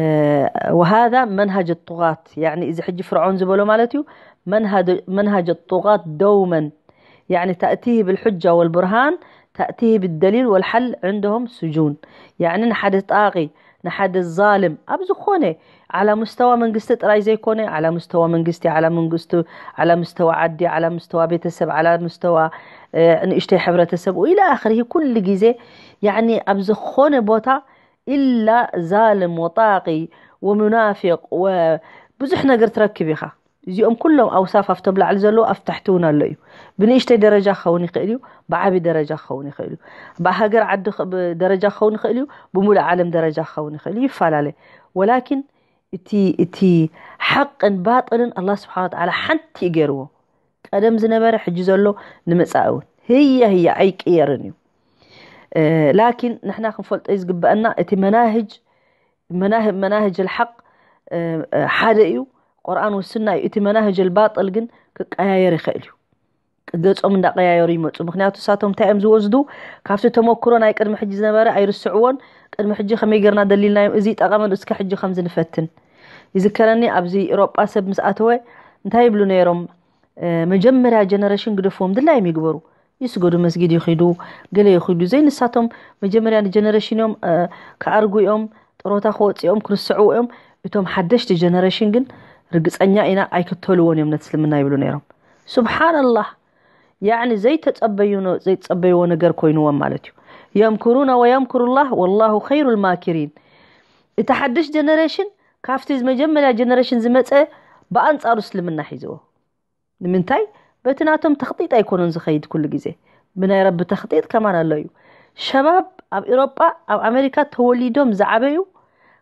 ወሃዛ መንሃጅ ጡጋት፣ ያኒ እዚ ሕጂ ፍርዖን ዝበሎ ማለት እዩ። መንሃጅ- መንሃጅ ጡጋት ደውመን ያኒ ተእቲህ ብልሑጃ ወልቡርሃን ተእቲህ ብደሊል ወልሓል ዕንደሆም ስጁን። ያኒ ንሓደ ጣቂ ንሓደ ዛልም ኣብ ዝኾነ ዓላ ሙስተዋ መንግስቲ ጥራይ ዘይኮነ ዓላ ሙስተዋ መንግስቲ ዓላ መንግስቲ ዓላ ሙስተዋ ዓዲ ዓላ ሙስተዋ ቤተሰብ ዓላ ሙስተዋ እ፣ ንእሽተይ ሕብረተሰብ ኢላ ኣኽርሂ ኩሉ ግዜ ያኒ ኣብ ዝኾነ ቦታ ኢላ ዛልም ወጣቂ ወሙናፊቅ ወብዙሕ ነገር ትረክብ ኢኻ። እዚኦም ኩሎም ኣውሳፍ ኣብቶም ላዕሊ ዘለዉ ኣብ ታሕቲ እውን ኣሎ እዩ። ብንእሽተይ ደረጃ ክኸውን ይኽእል እዩ፣ ብዓቢ ደረጃ ክኸውን ይኽእል እዩ። ብሃገር ዓዲ ኽ- ብ- ደረጃ ክኸውን ይኽእል እዩ፣ ብምሉእ ዓለም ደረጃ ክኸውን ይኽእል እዩ፣ ይፈላለ። ወላኪን እቲ እቲ ሓቅን ባጥልን ኣላህ ስብሓን ወተዓላ ሓንቲ እዩ ገይርዎ። ቀደም ዝነበረ ሕጂ ዘሎ ንመጻኢ እውን ህያ ህያ ኣይቅየርን እዩ። እ፣ ላኪን ንሕና ክንፈልጦ ዝግበአና እቲ መናህጅ መናህ- መናህጅ ልሓቅ እ፣ እ፣ ሓደ እዩ፣ ቁርኣን ወስና እዩ። እቲ መናህጅ ልባጥል ግን ክቀያየር ይኽእል እዩ። ገጾም እንዳቀያየሩ ይመፁ። ምክንያቱ እሳቶም እንታይ እዮም ዝወስዱ? ካብቲ ተመክሮ ናይ ቅድሚ ሕጂ ዝነበረ ኣይርስዕዎን። ቅድሚ ሕጂ ከመይ ጌርና ደሊልናዮም እዚ ጠቐመን እስከ ሕጂ ከምዚ ንፈትን። ይዝከረኒ ኣብዚ ኤሮጳ ሰብ ምስ ኣተወ እንታይ ይብሉ ነይሮም? እ፣ መጀመርያ ጀነሬሽን ግደፍዎም ድላዮም ይግበሩ። ይስገዱ፣ መስጊድ ይኺዱ፣ ገለ ይኺዱ። ዘይንሳቶም መጀመርያ ንጀነሬሽን እዮም እ፣ ክኣርጉ እዮም፣ ጥሮታ ክወፁ እዮም፣ ክርስዕዉ እዮም። እቶም ሓደሽቲ ጀነሬሽን ግን ርግፀኛ ኢና ኣይክተልዎን እዮም ነቲ እስልምና ይብሉ ነይሮም። ሱብሓንላህ። ያዕኒ ዘይተጸበዩኖ ዘይተጸበይዎ ነገር ኮይንዎም ማለት እዩ። የምኩሩነ ወየምኩሩላህ ወላሁ ኸይሩል ማኪሪን። እቲ ሓድሽ ጀነሬሽን ካብቲ መጀመርያ ጀነሬሽን ዝመጸ ብኣንጻሩ እስልምና ሒዝዎ። ንምንታይ? በቲ ናቶም ተኽጢጥ ኣይኮነን ዝኸይድ ኩሉ ግዜ፣ ብናይ ረቢ ተኽጢጥ ከማን ኣሎ እዩ። ሸባብ ኣብ ኤሮጳ ኣብ ኣሜሪካ ተወሊዶም ዝዓበዩ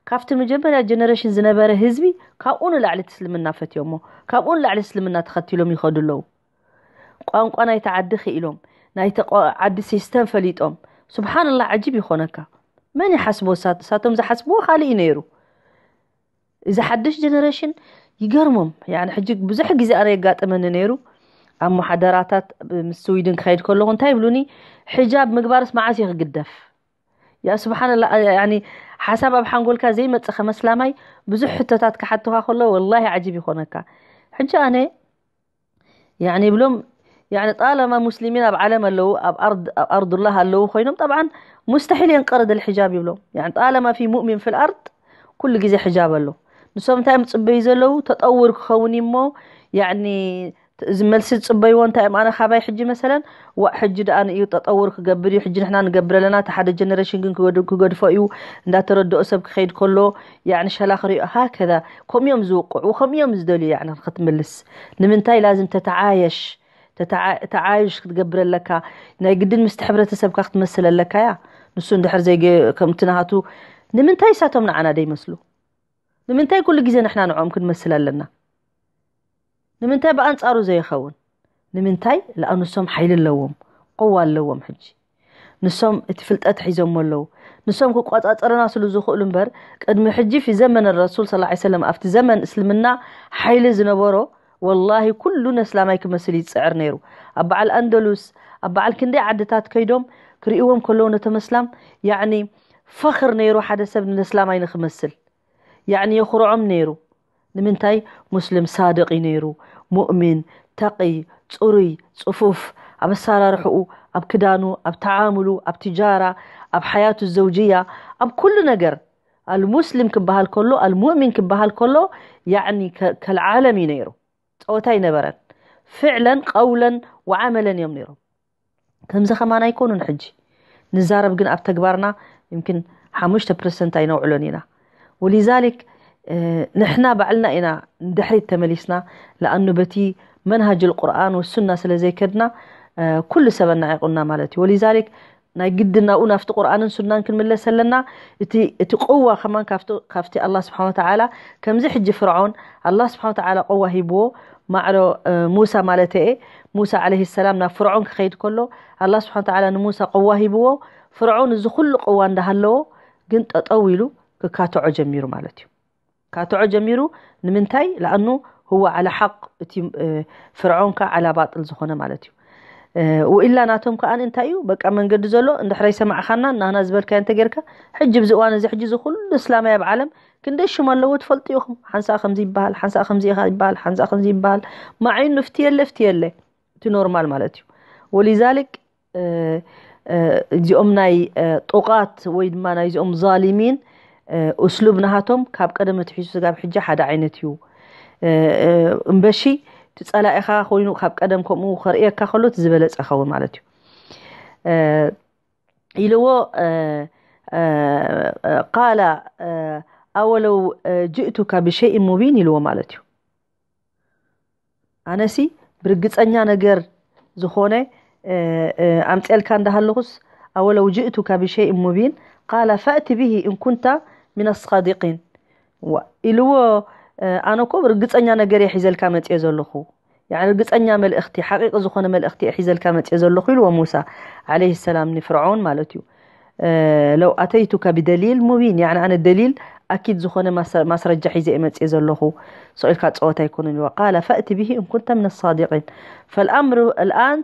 ካብቲ መጀመርያ ጀነሬሽን ዝነበረ ህዝቢ ካብኡ ንላዕሊ እቲ እስልምና ፈትዮሞ፣ ካብኡ ንላዕሊ እስልምና ተኸቲሎም ይኸዱ ኣለዉ። ቋንቋ ናይቲ ዓዲ ክኢሎም፣ ናይቲ ቆ- ዓዲ ሲስተም ፈሊጦም። ሱብሓንላህ፣ ዓጂብ ይኾነካ። መን ይሓስቦ? ሳት- ሳቶም ዝሓስብዎ ካልእ እዩ ነይሩ። እዚ ሓድሽ ጀነሬሽን ይገርሞም። ያኒ ሕጂ ብዙሕ ግዜ ኣነ የጋጥመኒ ነይሩ ኣብ መሓደራታት ምስ ስዊድን ክኸይድ ከለኹ እንታይ ይብሉኒ? ሕጃብ ምግባርስ መዓስ እዩ ክግደፍ? ያ ስብሓንላ፣ ያኒ ሓሳብ ኣብ ሓንጎልካ ዘይመጽእ ከመስላማይ ብዙሕ ሕቶታት ክሓቱኻ ከሎ ወላሂ ዓጂብ ይኾነካ። ሕጂ ኣነ ያኒ ይብሎም يعني ጣለማ ሙስሊሚን ኣብ ዓለም ኣለዉ ኣብ ኣርድ ኣብ ኣርዱላህ ኣለዉ ኮይኖም፣ ጠብዓን ሙስተሒል የንቀርድ ልሕጃብ ይብሎም። يعني ጣለማ ፊ ሙእሚን ፊል ኣርድ ኩሉ ግዜ ሕጃብ ኣሎ። ንሶም እንታይ እዮም ዝፅበዩ ዘለዉ? ተጠውር ክኸውን እዩ እሞ፣ ያኒ እዚ መልሲ ዝፅበይዎ እንታይ እዮም? ኣነ ካባይ ሕጂ መሰለን፣ ዋእ ሕጂ ደኣ ንእዩ ተጠውር ክገብር እዩ፣ ሕጂ ንሕና ንገብር ኣለና፣ እቲ ሓደ ጀነሬሽን ግን ክገድ- ክገድፎ እዩ፣ እንዳተረድኦ ሰብ ክኸይድ ከሎ ያኒ ሸላ ክሪኦ ሃከዛ። ከምኡ እዮም ዝውቅዑ፣ ከምኡ እዮም ዝደልዩ። ያኒ ክትምልስ ንምንታይ ላዝም ተተዓየሽ ተተዓ- ተዓዩሽ ክትገብር ኣለካ። ናይ ግድን ምስቲ ሕብረተሰብካ ክትመስል ኣለካ እያ። ንሱ እንድሕር ዘይገ ከምቲ ናሃቱ ንምንታይ እሳቶም ንዓና ደይመስሉ? ንምንታይ ኩሉ ግዜ ንሕና ንዕኦም ክንመስል ኣለና? ንምንታይ ብኣንጻሩ ዘይኸውን? ንምንታይ? ለኣኑ ንሶም ሓይሊ ኣለዎም፣ ቆዋ ኣለዎም። ሕጂ ንሶም እቲ ፍልጠት ሒዞሞ ኣለዉ። ንሶም ክቆጻጸርና ስሉ ዝኽእሉ እምበር፣ ቅድሚ ሕጂ ፊ ዘመን ረሱል ሰለላሁ ዐለይሂ ወሰለም ኣብቲ ዘመን እስልምና ሓይሊ ዝነበሮ ወላሂ ኩሉ ነስላማይ ክመስል ይጽዕር ነይሩ። ኣብ በዓል ኣንደሉስ ኣብ በዓል ክንደይ ዓድታት ከይዶም ክርእይዎም ከለዉ ነቶም ኣስላም ያዕኒ ፈኽር ነይሩ ሓደ ሰብ ንነስላማይ ንኽመስል ያዕኒ የኹርዖም ነይሩ። ንምንታይ? ሙስሊም ሳድቕ እዩ ነይሩ፣ ሙእሚን፣ ተቒ፣ ጽሩይ፣ ጽፉፍ፣ ኣብ ኣሰራርሕኡ፣ ኣብ ክዳኑ፣ ኣብ ተዓምሉ፣ ኣብ ትጃራ፣ ኣብ ሓያቱ ዘውጅያ፣ ኣብ ኩሉ ነገር ኣልሙስሊም ክበሃል ከሎ ኣልሙእሚን ክበሃል ከሎ ያዕኒ ከ- ከልዓለም እዩ ነይሩ። ጸወታ ኣይነበረን። ፍዕለን ቀውለን ወዓመለን እዮም ነይሮም። ከምዚ ከማን ኣይኮኑን። ሕጂ ንዛረብ ግን ኣብ ተግባርና يمكن ሓሙሽተ ፐርሰንት ኣይነውዕሎን ኢና። ولذلك ንሕና ባዕልና ኢና ንድሕሪት ተመሊስና። ለኣኑ በቲ መንሃጅ القرآن والسنة ስለ ዘይከድና ኩሉ ሰብ ኣናዒቑና ማለት እዩ። ولذلك ናይ ግድን ናብኡ ናብቲ ቁርኣንን ሱናን ክንምለስ ኣለና። እቲ እቲ ቅዋ ከማን ካብቲ ካብቲ ኣላህ ስብሓን ወተዓላ ከምዚ ሕጂ ፍርዖን ኣላህ ስብሓን ወተዓላ ቅዋ ሂብዎ ማዕሮ ሙሳ ማለት እየ። ሙሳ ዓለይሂ ሰላም ናብ ፍርዖን ክኸይድ ከሎ ኣላህ ስብሓን ወተዓላ ንሙሳ ቅዋ ሂብዎ። ፍርዖን እዚ ኩሉ ቅዋ እንዳሃለዎ ግን ጠጠው ኢሉ ክካትዖ ጀሚሩ ማለት እዩ። ካትዖ ጀሚሩ። ንምንታይ? ለኣኑ هو على حق እቲ ፍርዖን ከ على باطل ዝኾነ ማለት እዩ። ወኢላ ናቶም ከኣ እንታይ እዩ በቃ መንገዲ ዘሎ እንድሕረይ ሰማዕኻና ናህና ዝበልካዮ እንተ ጌርካ ሕጂ ብዚ እዋን እዚ ሕጂ እዚ ኩሉ እስላማይ ኣብ ዓለም ክንደይ ሽም ኣለዎ ትፈልጡ ኢኹም። ሓንሳእ ከምዚ ይበሃል፣ ሓንሳእ ከምዚ ኢኻ ይበሃል፣ ሓንሳእ ከምዚ ይበሃል። ማዕይኑ ፍትየለ ፍትየለ እቲ ኖርማል ማለት እዩ። ولذلك እዚኦም ናይ ጡቓት ወይ ድማ ናይዚኦም ዛሊሚን እስሉብ ናሃቶም ካብ ቀደም ኣትሒዙ ስጋብ ሕጂ ሓደ ዓይነት እዩ። እምበሺ እቲ ጸላኢኻ ኮይኑ ካብ ቀደም ከምኡ ከርእየካ ከሎ እቲ ዝበለጸ ይኸውን ማለት እዩ። ኢልዎ ቃላ ኣወለው ጅእቱካ ብሸይእ ሙቢን ኢልዎ ማለት እዩ። ኣነሲ ብርግጸኛ ነገር ዝኾነ ኣምፅኤልካ እንዳሃለኹስ ኣወለው ጅእቱካ ብሸይእ ሙቢን ቃለ ፈእቲ ብሂ እንኩንታ ሚን ኣሳዲቂን ኢልዎ። ኣነ እኮ ርግፀኛ ነገር እየ ሒዘልካ መፅየ ዘለኹ። ያኒ ርግፀኛ መልእኽቲ ሓቂቂ ዝኾነ መልእኽቲ እየ ሒዘልካ መፅየ ዘለኹ ኢልዎ ሙሳ ዓለይሂ ሰላም ንፍርዖን ማለት እዩ። ለው ኣተይቱካ ብደሊል ሙቢን ያኒ ኣነ ደሊል ኣኪድ ዝኾነ ማስረጃ ሒዘ እየ መፅየ ዘለኹ። ስቕ ኢልካ ፀወታ ኣይኮነን ኢልዎ። ቃለ ፈእቲ ብሂ እንኩንተ ምን ኣሳዲቂን ፈልኣምር ኣልኣን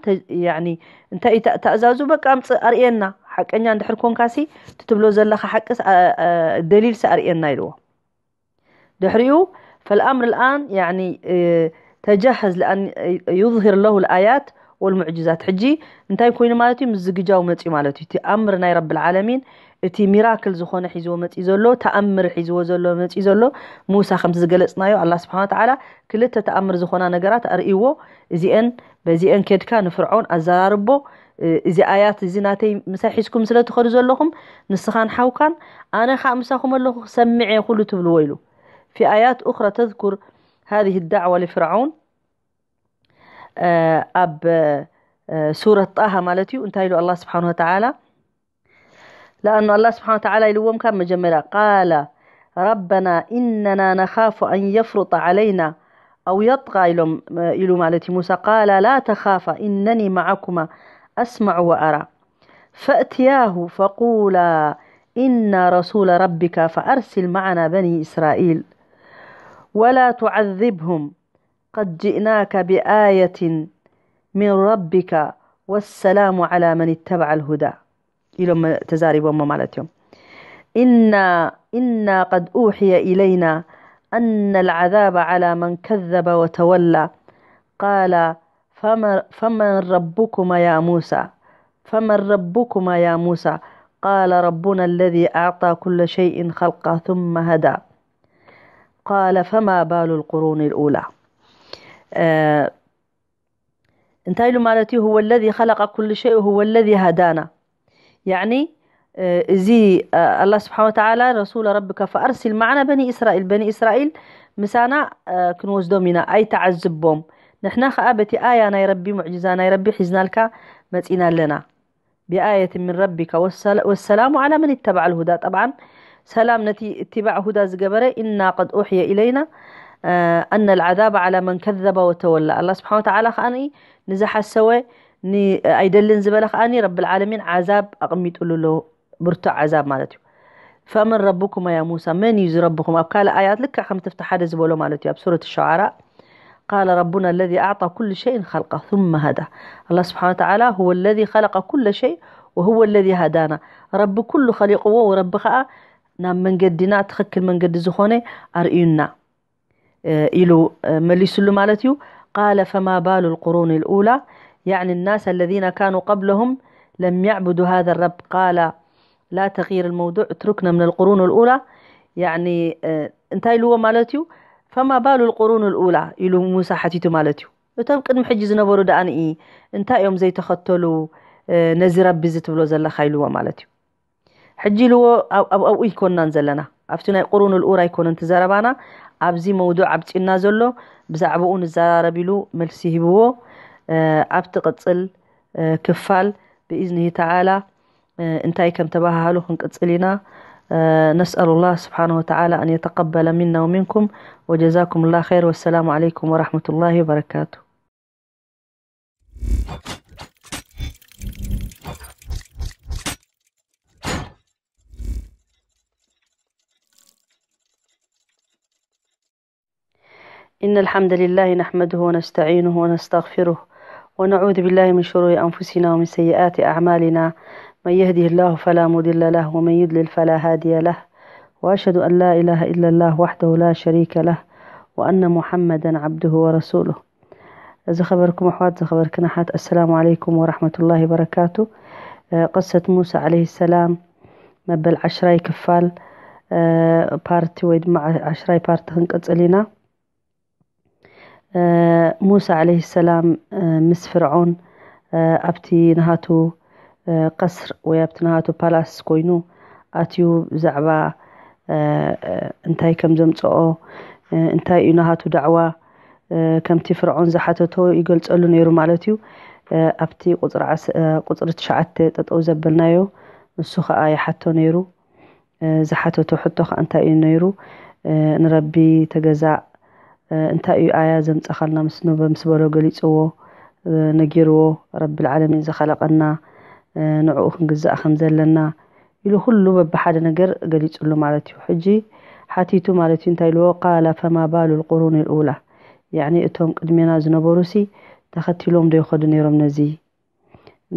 እንታይ እዩ ተእዛዙ? በቃ ኣምፅእ ኣርእየና። ሓቀኛ እንድሕር ኮንካሲ እቲ ትብሎ ዘለኻ ሓቅስ ደሊልሲ ኣርእየና ኢልዎ። ድሕሪኡ ፈልኣምር ኣልኣን ያኒ ተጀሀዝ ለኣን ዩዝሂር ለሁ ልኣያት ወልሙዕጅዛት። ሕጂ እንታይ ኮይኑ ማለት እዩ? ምዝግጃው መፅዩ ማለት እዩ። እቲ ኣምር ናይ ረብል ዓለሚን እቲ ሚራክል ዝኾነ ሒዝዎ መፅዩ ዘሎ ተኣምር ሒዝዎ ዘሎ መፅዩ ዘሎ ሙሳ ከምቲ ዝገለፅናዮ ኣላ ስብሓን ወተዓላ ክልተ ተኣምር ዝኾና ነገራት ኣርእይዎ። እዚአን በዚአን ኬድካ ንፍርዖን ኣዘራርቦ። እዚ ኣያት እዚ ናተይ ምሳይ ሒዝኩም ስለ ትኸዱ ዘለኹም ንስኻን ሓውካን ኣነ ከዓ ምሳኹም ኣለኹ ክሰምዕ እየ ኩሉ ትብልዎ ኢሉ። في آيات أخرى تذكر هذه الدعوة لفرعون ኣብ ሱረት ጣሃ ማለት እዩ እንታይ ኢሉ ኣላ ስብሓን ወተዓላ ለኣኑ ኣላ ስብሓን ወተዓላ ኢልዎም ካብ መጀመርያ ቃለ ረበና ኢነና ነኻፉ ኣን የፍሩጠ ዓለይና ኣው የጥቃ ኢሎም ኢሉ ማለት እዩ ሙሳ ቃለ ላ ተኻፋ ኢነኒ መዓኩማ ኣስመዑ ወኣራ ፈእትያሁ ፈቁላ ኢና ረሱለ ረቢካ ፈኣርሲል መዓና በኒ እስራኢል ወላ ቱዓዝብሁም قد جئناك بآية من ربك والسلام على من اتبع الهدى ኢሎም ተዛሪቦሞ ማለት እዮም። إنا إنا قد أوحي إلينا أن العذاب على من كذب وتولى قال فمن، فمن ربكما يا موسى؟ فمن ربكما يا موسى؟ قال ربنا الذي أعطى كل شيء خلقه ثم هدى. قال فما بال القرون الأولى. آه، እንታይ ኢሉ ማለት እዩ? هو الذي خلق كل شيء وهو الذي هدانا. ያዕኒ፣ እ፣ እዚ፣ እ፣ ኣላህ ስብሓን ወተዓላ፣ رسول ربك فأرسل معنا بني إسرائيل، በኒ እስራኤል ምሳና፣ እ፣ ክንወስዶም ኢና፣ ኣይተዓዝቦም። ንሕና ኸኣ በቲ ኣያ ናይ ረቢ፣ ሙዕጅዛ ናይ ረቢ ሒዝናልካ መጺና ኣለና። بآية من ربك والسل-، والسلام على من اتبع الهدى። ጠብዓን ሰላም ነቲ እትባዕ ሁዳ ዝገበረ፣ إنا قد أوحي إلينا، እ፣ أن العذاب على من كذب وتولى። ኣላህ ስብሓን ወተዓላ ኸኣ ንዝሓሰወ ን-፣ ኣይደልን ዝበለ ከኣኒ ረብል ዓለሚን ዓዛብ ኣቕሚጡሉ ኣሎ፣ ብርቱዕ ዓዛብ ማለት እዩ። فمن ربكما يا موسى؟ መን እዩ ዝረብኹም? ኣብ ካልእ ኣያት ልክዕ ከምቲ ኣብቲ ሓደ ዝበሎ ማለት እዩ፣ ኣብ ሱረት ሸዓራ قال ربنا الذي أعطى كل شيء خلقه ثم هدى. ኣላህ ስብሓን ወተዓላ هو الذي خلق كل شيء وهو الذي هدانا። ረቢ ኩሉ ኸሊቕዎ፣ ረቢ ኸኣ ናብ መንገዲና ትኽክል መንገዲ ዝኾነ ኣርእዩና። ኢሉ መሊስሉ ማለት እዩ። قال فما بال القرون الأولى، يعني الناس الذين كانوا قبلهم لم يعبدوا هذا الرب. قال لا تغير الموضوع، اتركنا من القرون الأولى، يعني እንታይ ኢልዎ ማለት እዩ? فما بال القرون الأولى ኢሉ ሙሳ ሓቲቱ ማለት እዩ። እቶም ቅድሚ ሕጂ ዝነበሩ ደኣ ንኢ እንታይ እዮም ዘይተኸተሉ ነዚ ረቢ እዚ ትብሎ ዘለኻ ኢልዎ ማለት እዩ። ሕጂ ኢልዎ ኣብ ኣብኡ ኣይኮንናን ዘለና፣ ኣብቲ ናይ ቁሩን ልኡራ ኣይኮነን እቲ ዘረባና። ኣብዚ መውዱዕ ኣብጺና ዘሎ ብዛዕባኡ ንዘራረብ ኢሉ መልሲ ሂብዎ። ኣብ ትቕጽል ክፋል ብኢዝኒሂ ተዓላ እንታይ ከም ተባሃሃሉ ክንቅጽል ኢና። نسأل الله سبحانه وتعالى أن يتقبل منا ومنكم، وجزاكم الله خير، والسلام عليكم ورحمة الله وبركاته. إن الحمد لله نحمده ونستعينه ونستغفره، ونعوذ بالله من شرور أنفسنا ومن سيئات أعمالنا. من يهده الله فلا مضل له، ومن يضلل فلا هادي له. وأشهد أن لا إله إلا الله وحده لا شريك له، وأن محمدا عبده ورسوله. ዝኸበርኩም ኣሕዋት፣ ዝኸበርክን ኣሓት፣ ኣሰላሙ ዓለይኩም ወራሕመቱላሂ ወበረካቱ። ቅሰት ሙሳ ዓለይሂ ሰላም መበል ዓሽራይ ክፋል፣ ፓርቲ ወይ ድማ ዓሽራይ ፓርቲ ክንቅጽል ኢና። ሙሳ ዓለይሂ ሰላም ምስ ፍርዖን ኣብቲ ናሃቱ ቀስር ወይ ኣብቲ ናሃቱ ፓላስ ኮይኑ ኣትዩ፣ ብዛዕባ እንታይ ከም ዘምጽኦ፣ እንታይ እዩ ናሃቱ ዳዕዋ፣ ከምቲ ፍርዖን ዝሓተቶ ይገልጸሉ ነይሩ ማለት እዩ። ኣብቲ ቁጽሪ ዓስ-፣ ቁጽሪ ትሽዓተ ጠጠው ዘበልናዮ፣ ንሱ ኸኣ ይሓቶ ነይሩ። ዝሓተቶ ሕቶ ኸኣ እንታይ እዩ ነይሩ? ንረቢ ተገዛእ፣ እንታይ እዩ ኣያ ዘምጸኻልና ምስ ነበ-፣ ምስ በሎ ገሊጽዎ፣ ነጊርዎ። ረቢ ልዓለሚን ዝኸለቐና፣ ንዕኡ ክንግዛእ ከም ዘለና ኢሉ ኩሉ በብሓደ ነገር ገሊጽሉ ማለት እዩ። ሕጂ ሓቲቱ ማለት እዩ። እንታይ ኢልዎ? ቃለ ፈማ ባሉ ልቁሩን ልኡላ፣ ያዕኒ እቶም ቅድሜና ዝነበሩሲ ተኸቲሎም ዶ ይኸዱ ነይሮም ነዚ?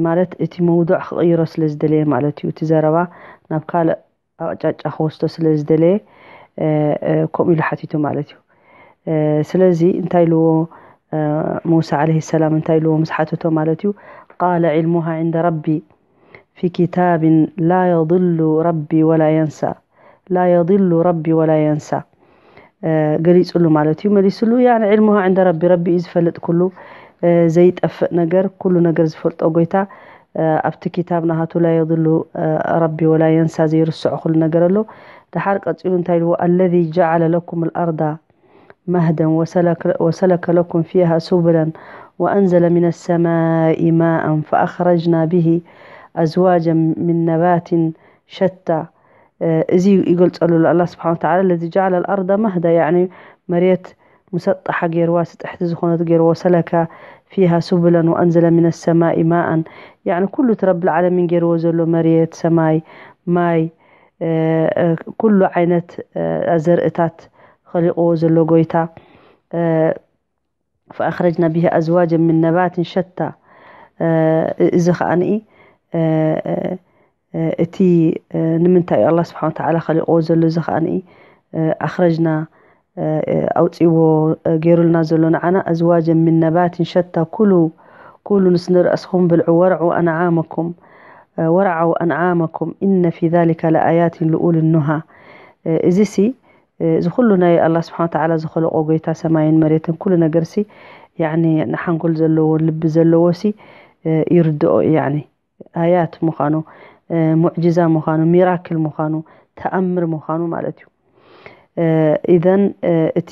ማለት እቲ መውዱዕ ክቕይሮ ስለ ዝደለየ ማለት እዩ። እቲ ዘረባ ናብ ካልእ ኣቕጫጫ ክወስዶ ስለ ዝደለየ፣ እ፣ እ፣ ከምኡ ኢሉ ሓቲቱ ማለት እዩ። እ፣ ስለዚ እንታይ ኢልዎ፣ እ፣ ሙሳ ዓለይሂ ሰላም እንታይ ኢልዎ ምስ ሓተቶ ማለት እዩ? ቃለ ዒልሙሃ ዒንደ ረቢ ፊ ኪታብን ላ የድሉ ረቢ ወላ የንሳ። ላ የድሉ ረቢ ወላ የንሳ። እ፣ ገሊጹሉ ማለት እዩ። መሊሱሉ፣ ያኒ ዒልሙሃ ዕንደ ረቢ፣ ረቢ እዩ ዝፈልጥ ኩሉ፣ እ፣ ዘይጠፍእ ነገር፣ ኩሉ ነገር ዝፈልጦ ጎይታ፣ እ፣ ኣብቲ ኪታብ ናሃቱ ላ የድሉ፣ እ፣ ረቢ ወላ የንሳ፣ ዘይርስዖ ኩሉ ነገር ኣሎ። ደሓር ቀጺሉ እንታይ ኢልዎ? ኣለዚ ጀዓለ ለኩም ልኣርዳ መህደን ወሰለክ-፣ ወሰለከ ለኩም ፊሃ ሱብለን ወአንዘለ ሚነ ሰማኢ ማአን ፈአኽረጅና ቢሂ አዝዋጀን ሚን ነባትን ሸታ። እ፣ እዚ ይገልጸሉ ኣሎ ኣላህ ስብሓን ወተዓላ። ለዚ ጀዓለ ልኣርዳ መህዳ፣ ያዕኒ መሬት ሙሰጣሓ ገይርዋ፣ ስጥሕቲ ዝኾነት ገይርዎ፣ ሰለካ ፊሃ ሱብለን ወአንዘለ ሚነ ሰማኢ ማአን፣ ያዕኒ ኩሉ እቲ ረቢ ልዓለሚን ገይርዎ ዘሎ መሬት፣ ሰማይ፣ ማይ፣ እ፣ እ፣ ኩሉ ዓይነት፣ እ፣ ኣዘርእታት ኸሊቕዎ ዘሎ ጎይታ፣ እ፣ ፈኣኽረጅና ቢሂ ኣዝዋጀን ሚን ነባትን ሸታ። እ፣ እዚ ኸኣ ንኢ፣ እ፣ እ፣ እ፣ እቲ፣ እ፣ ንምንታይ እዩ ኣላህ ስብሓን ወተዓላ ኸሊቕዎ ዘሎ? እዚ ኸኣ ንኢ፣ እ፣ ኣኽረጅና ኣውፅዎ ገይሩልና ዘሎ ንዓና። ኣዝዋጀን ሚን ነባትን ሸታ ኩሉ ኩሉ ንስንርኣስኹም ብልዑ ወርዑ ኣንዓመኩም ወርዓው ኣንዓመኩም ኢነ ፊ ዛሊከ ለኣያትን ልኡል ኑሃ። እዚ ሲ እዚ ኩሉ ናይ ኣላ ስብሓን ተዓላ ዝኸለቆ ጎይታ ሰማይን መሬትን ኩሉ ነገር ሲ ያኒ ንሓንጎል ዘለዎ ልቢ ዘለዎ ሲ ይርድኦ እዩ። ያኒ ኣያት ምዃኑ፣ ሙዕጅዛ ምዃኑ፣ ሚራክል ምዃኑ፣ ተኣምር ምዃኑ ማለት እዩ። ኢዘን እቲ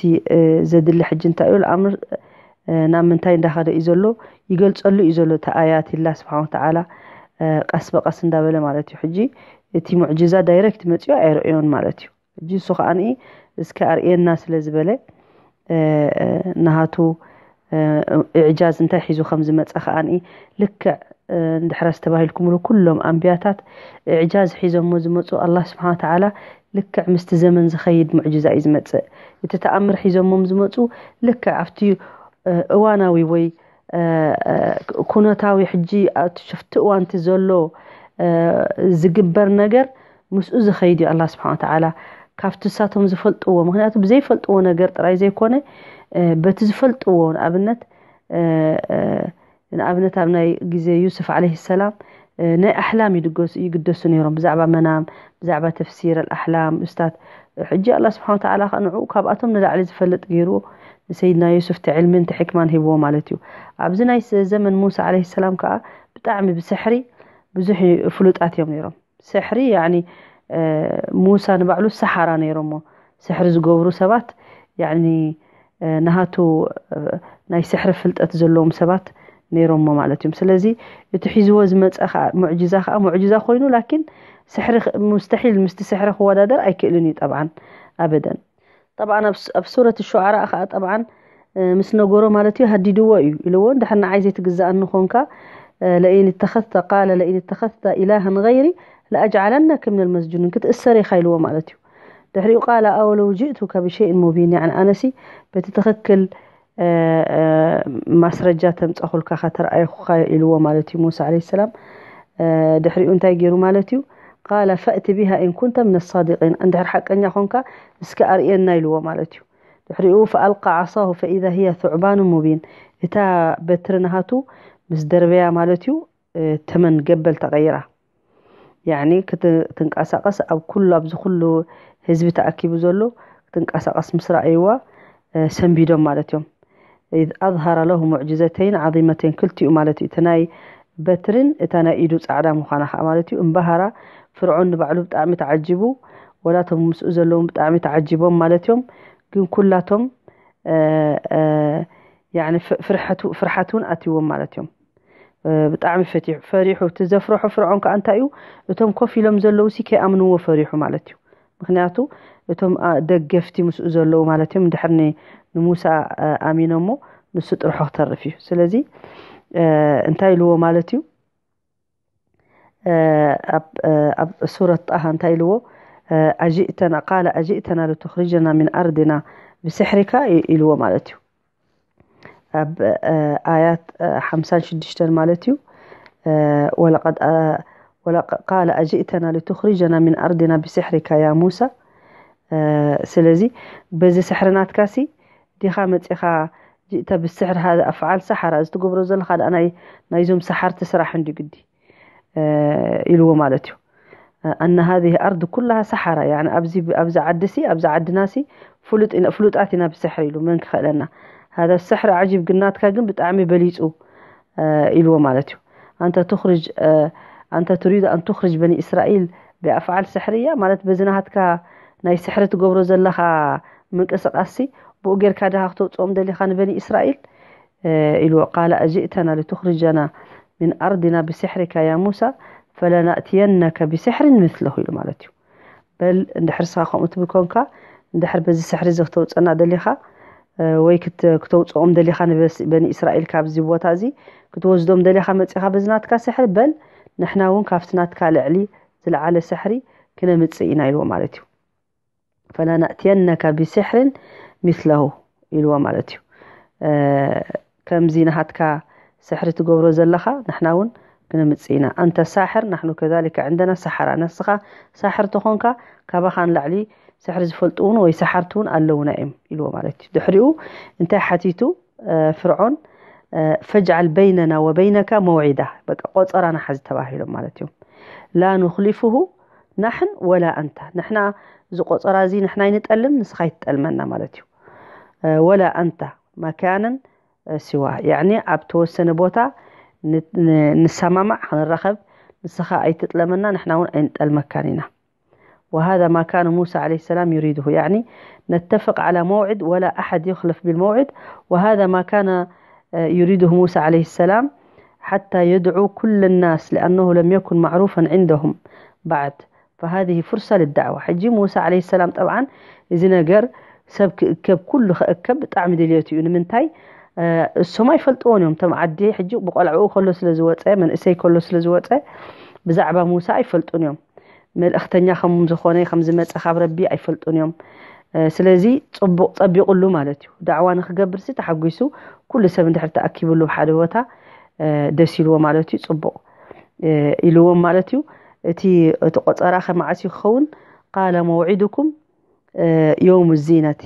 ዘድሊ ሕጂ እንታይ እዩ ኣምር ናብ ምንታይ እንዳኸደ እዩ ዘሎ? ይገልጸሉ እዩ ዘሎ። እቲ ኣያት ኢላ ስብሓን ተዓላ ቀስ በቀስ እንዳበለ ማለት እዩ። ሕጂ እቲ ሙዕጅዛ ዳይሬክት መፅዮ ኣይርእዮን ማለት እዩ። ሕጂ እሱ ከዓኒ እስከ ኣርእየና ስለ ዝበለ ናሃቱ እዕጃዝ እንታይ ሒዙ ከም ዝመፀ ከዓኒ ልክዕ እንድሕረስ ተባሂልኩምሉ ኩሎም ኣንቢያታት እዕጃዝ ሒዞሞ ዝመፁ ኣላ ስብሓን ተዓላ ልክዕ ምስቲ ዘመን ዝኸይድ ሙዕጅዛ እዩ ዝመፅእ። እቲ ተኣምር ሒዞሞም ዝመፁ ልክዕ ኣብቲ እዋናዊ ወይ ኩነታዊ ሕጂ ኣብቲ ሽፍቲ እዋንቲ ዘሎ ዝግበር ነገር ምስኡ ዝኸይድ እዩ ኣላ ስብሓን ተዓላ ካብቲ ሳቶም ዝፈልጥዎ። ምክንያቱ ብዘይፈልጥዎ ነገር ጥራይ ዘይኮነ በቲ ዝፈልጥዎ ንኣብነት ንኣብነት ኣብ ናይ ግዜ ዩስፍ ዓለይሂ ሰላም ናይ ኣሕላም ይድገሱ ይግደሱ ነይሮም። ብዛዕባ መናም፣ ብዛዕባ ተፍሲር ኣልኣሕላም ኡስታት ሕጂ ኣላ ስብሓን ተዓላ ከ ንዑ ካብኣቶም ንላዕሊ ዝፈልጥ ገይሩ ንሰይድና ዩስፍ ተዕልምን ተሕክማን ሂብዎ ማለት እዩ። ኣብዚ ናይ ዘመን ሙሳ ዓለይሂ ሰላም ከዓ ብጣዕሚ ብስሕሪ ብዙሕ ፍሉጣት እዮም ነይሮም። ስሕሪ ያኒ ሙሳ ንባዕሉ ሰሓራ ነይሮሞ። ስሕሪ ዝገብሩ ሰባት ያኒ ናሃቱ ናይ ስሕሪ ፍልጠት ዘለዎም ሰባት ነይሮሞ ማለት እዮም። ስለዚ እቲ ሒዝዎ ዝመፀ ከዓ ሙዕጅዛ ከዓ ሙዕጅዛ ኮይኑ ላኪን ስሕሪ ሙስተሒል ምስቲ ስሕሪ ክወዳደር ኣይክእልን እዩ። ጠብዓን ኣበደን ጠብዓን ኣብ ሱረት ሹዓራ ከዓ ጠብዓን ምስ ነገሮ ማለት እዩ ሃዲድዎ እዩ ኢልዎ። እንድሕር ንዓይ ዘይትግዛኣኒ ኮንካ ለኢን ተኸዝተ ቃለ ለኢን ተኸዝተ ኢላሃን ገይሪ ለኣጅዓለነከ ሚነል መስጁኒን ክትእሰር ኢኻ ኢልዎ ማለት እዩ። ድሕሪኡ ቃለ ኣወለው ጅእቱከ ብሸይን ሙቢን ያኒ ኣነሲ በቲ ትኽክል ማስረጃ ተምፀኹልካ ከተርኣየኹካ ኢልዎ ማለት እዩ ሙሳ ዓለይሂ ሰላም። ድሕሪኡ እንታይ ገይሩ ማለት እዩ? ቃለ ፈእቲ ቢሃ ኢን ኩንተ ሚነ ሳዲቂን እንድሕር ሓቀኛ ኮንካ እስኪ ኣርእየና ኢልዎ ማለት እዩ። ድሕሪኡ ፈኣልቃ ዓሳሁ ፈኢዛ ህየ ثعبان مبين እታ በትሪ ናሃቱ ምስ ደርበያ ማለት እዩ ተመን ገበል ተቐይራ። ያኒ ክትንቀሳቀስ ኣብ ኩሉ ኣብዚ ኩሉ ህዝቢ ተኣኪቡ ዘሎ ክትንቀሳቀስ ምስ ረኣይዋ ሰንቢዶም ማለት እዮም። إذ أظهر له معجزتين عظيمتين ክልቲኡ ማለት እዩ እቲ ናይ በትርን እታ ናይ ኢዱ ፃዕዳ ምዃና ከዓ ማለት እዩ እምበሃራ ፍርዖን ንባዕሉ ብጣዕሚ ተዓጂቡ ወላቶም ምስኡ ዘለውን ብጣዕሚ ተዓጂቦም ማለት እዮም። ግን ኩላቶም ፍርሓት እውን ኣትዎም ማለት እዮም። ብጣዕሚ ፈቲሑ ፈሪሑ እቲ ዘፍረሑ ፍርዖን ከዓ እንታይ እዩ እቶም ኮፍ ኢሎም ዘለዉ ሲ ከይኣምንዎ ፈሪሑ ማለት እዩ። ምክንያቱ እቶም ደገፍቲ ምስኡ ዘለዉ ማለት እዮም እንድሕር ንሙሳ ኣሚኖሞ ንሱ ጥርሖ ክተርፍ እዩ። ስለዚ እንታይ ኢልዎ ማለት እዩ ኣብ ሱረት ጣሃ እንታይ ኢልዎ? ኣጅእተና ቃለ ኣጅእተና ልትኽርጀና ሚን ኣርድና ብስሕሪካ ኢልዎ ማለት እዩ። ኣብ ኣያት ሓምሳን ሽዱሽተን ማለት እዩ። ቃለ ኣጅእተና ልትኽርጀና ሚን ኣርድና ብስሕሪካ ያ ሙሳ። ስለዚ በዚ ስሕሪ ናትካ ሲ ዲኻ መፂኻ ጅእተ ብስሕር ሃ ኣፍዓል ሰሓራ እዚ ትገብሮ ዘለኻ ደኣ ናይ ናይዞም ሰሓርቲ ስራሕ እንዲ ግዲ ኢልዎ ማለት እዩ። ኣነ ሃዚህ ኣርድ ኩላሃ ሰሓራ ያኒ ኣብዚ ኣብዚ ዓዲ ሲ ኣብዚ ዓድና ሲ ፍሉጥ ኢና ፍሉጣት ኢና ብስሕሪ ኢሉ መን ክኽእለና ሃዛ ሰሕሪ ዓጂብ ግናትካ ግን ብጣዕሚ በሊፁ ኢልዎ ማለት እዩ። ኣንተ ትኽርጅ ኣንተ ትሪዱ ኣን ትኽርጅ በኒ እስራኤል ብኣፍዓል ስሕርያ ማለት በዚ ናሃትካ ናይ ስሕሪ ትገብሮ ዘለኻ ምንቅስቃስ ሲ ብኡ ጌርካ ድኻ ክተውፅኦም ደሊኻ ንበኒ እስራኤል ኢልዎ ቃለ ኣጅእተና ልትኽርጀና ሚን ኣርድና ብስሕሪካ ያ ሙሳ ፈለናእትየነከ ብስሕርን ምስለሁ ኢሉ ማለት እዩ። በል እንድሕር ስኻ ከምኡ ትብል ኮንካ እንድሕር በዚ ስሕሪ እዚ ክተውፀና ደሊኻ ወይ ክተውፅኦም ደሊኻ ንበኒ እስራኤል ካብዚ ቦታ እዚ ክትወስዶም ደሊኻ መፂኻ በዚ ናትካ ስሕሪ በል ንሕና እውን ካብቲ ናትካ ልዕሊ ዝለዓለ ስሕሪ ክነምፅእ ኢና ኢልዎ ማለት እዩ። ፈላናእትየነከ ብስሕርን ሚስለሁ ኢልዎ ማለት እዩ። ከምዚ ናሃትካ ስሕሪ ትገብሮ ዘለኻ ንሕና እውን ክነምፅእ ኢና። ኣንተ ሳሕር ናሕኑ ከዛሊከ ዕንደና ሰሓራ ነስኻ ሳሕር ተኾንካ ካባኻ ንላዕሊ ስሕሪ ዝፈልጡ እውን ወይ ሰሓርቲ እውን ኣለውና እዮም ኢልዎ ማለት እዩ። ድሕሪኡ እንታይ ሓቲቱ ፍርዖን? ፈጅዓል በይነና ወበይነካ መውዒዳ፣ በቃ ቆፀራ ንሓዚ ተባሂሎም ማለት እዮም። ላ ኑኽሊፍሁ ናሕን ወላ ኣንታ፣ ንሕና እዚ ቆፀራ እዚ ንሕና ኣይንጠልም፣ ንስኻ ኣይትጠልመና ማለት እዩ። ወላ ኣንታ መካነን ስዋ፣ ያዕኒ ኣብ ተወሰነ ቦታ ንሰማማዕ ክንራኸብ፣ ንስኻ ኣይትጥለመና፣ ንሕና እውን ኣይንጠልመካን ኢና። وهذا ما كان موسى عليه السلام يريده، يعني نتفق على موعد ولا أحد يخلف بالموعد، وهذا ما كان يريده موسى عليه السلام حتى يدعو كل الناس لأنه لم يكن معروفا عندهم بعد، فهذه فرصة للدعوة. ሕጂ ሙሳ عليه السلام طبعا እዚ ነገር ሰብ ክእከብ ኩሉ ክእከብ ብጣዕሚ ድልየቱ እዩ። ንምንታይ? እሶም ኣይፈልጥዎን እዮም። እቶም ዓዲ ሕጂ ብቆልዕኡ ከሎ ስለ ዝወፀ፣ መንእሰይ ከሎ ስለ ዝወፀ ብዛዕባ ሙሳ ኣይፈልጡን እዮም። መልእኽተኛ ከም ዝኾነ ከም ዝመፀ ካብ ረቢ ኣይፈልጡን እዮም። ስለዚ ፅቡቕ ፀቢቑሉ ማለት እዩ። ዳዕዋ ንክገብር ሲ ተሓጒሱ ኩሉ ሰብ እንድሕር ተኣኪብሉ ሓደ ቦታ ደስ ኢልዎ ማለት እዩ። ፅቡቕ ኢልዎም ማለት እዩ። እቲ እቲ ቆፀራ ከመዓስ ክኸውን? ቃለ መውዒድኩም የውም ዚነቲ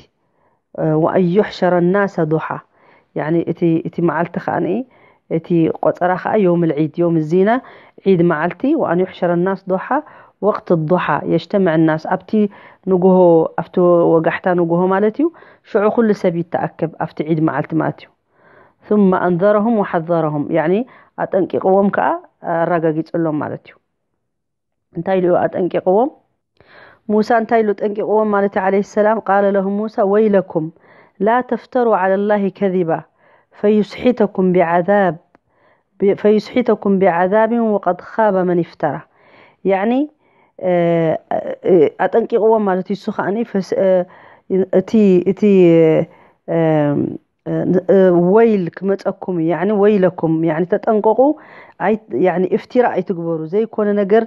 ወኣን ዩሕሸረ ናሰ ዱሓ፣ ያኒ እቲ እቲ መዓልቲ ከኣ እቲ ቆፀራ ከኣ የውም ልዒድ የውም ዚና ዒድ መዓልቲ፣ ወኣን ዩሕሸረ ናስ ዱሓ ወቅት ዱሓ የጅተምዕ ናስ፣ ኣብቲ ንጉሆ ኣብቲ ወጋሕታ ንጉሆ ማለት እዩ። ሽዑ ኩሉ ሰብ ይተኣከብ ኣብቲ ዒድ መዓልቲ ማለት እዩ። ثم أنذرهم وحذرهم، ያኒ ኣጠንቂቕዎም ከኣ ኣረጋጊፅሎም ማለት እዩ። እንታይ ኢሉ ኣጠንቂቕዎም? ሙሳ እንታይ ኢሉ ጠንቂቕዎም ማለት እዩ? عليه السلام قال لهم موسى ويلكم لا تفتروا على الله كذبا فيسحتكم بعذاب فيسحتكم بعذاب وقد خاب من افترى። ያኒ ኣጠንቂቕዎም ማለት እዩ። እሱ ከኣ እቲ እቲ ወይል ክመፀኩም እዩ። ያኒ ወይለኩም፣ ያኒ ተጠንቀቑ። ኣይ ያኒ እፍቲራ ኣይትግበሩ፣ ዘይኮነ ነገር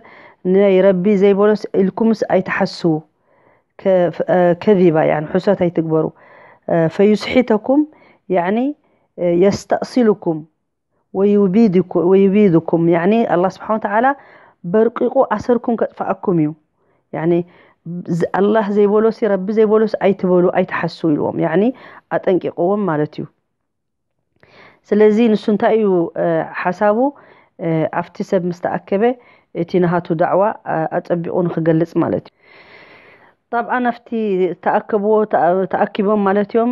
ናይ ረቢ ዘይበሎስ ኢልኩምስ ኣይትሓስቡ። ከዚባ ያኒ ሕሶት ኣይትግበሩ። ፈዩስሒተኩም ያኒ የስተእሲልኩም ወዩቢድኩም ያኒ ኣላህ ስብሓን ወተዓላ በርቂቑ ኣሰርኩም ከጥፍኣኩም እዩ። ያኒ ኣላህ ዘይበሎሲ ረቢ ዘይበሎስ ኣይትበሉ ኣይትሓሱ ኢልዎም። ያኒ ኣጠንቂቕዎም ማለት እዩ። ስለዚ ንሱ እንታይ እዩ ሓሳቡ? ኣብቲ ሰብ ምስ ተኣከበ እቲ ናሃቱ ዳዕዋ ኣፀቢቑ ንክገልፅ ማለት እዩ። طبعا ኣብቲ ተኣከብዎ ተኣኪቦም ማለት እዮም።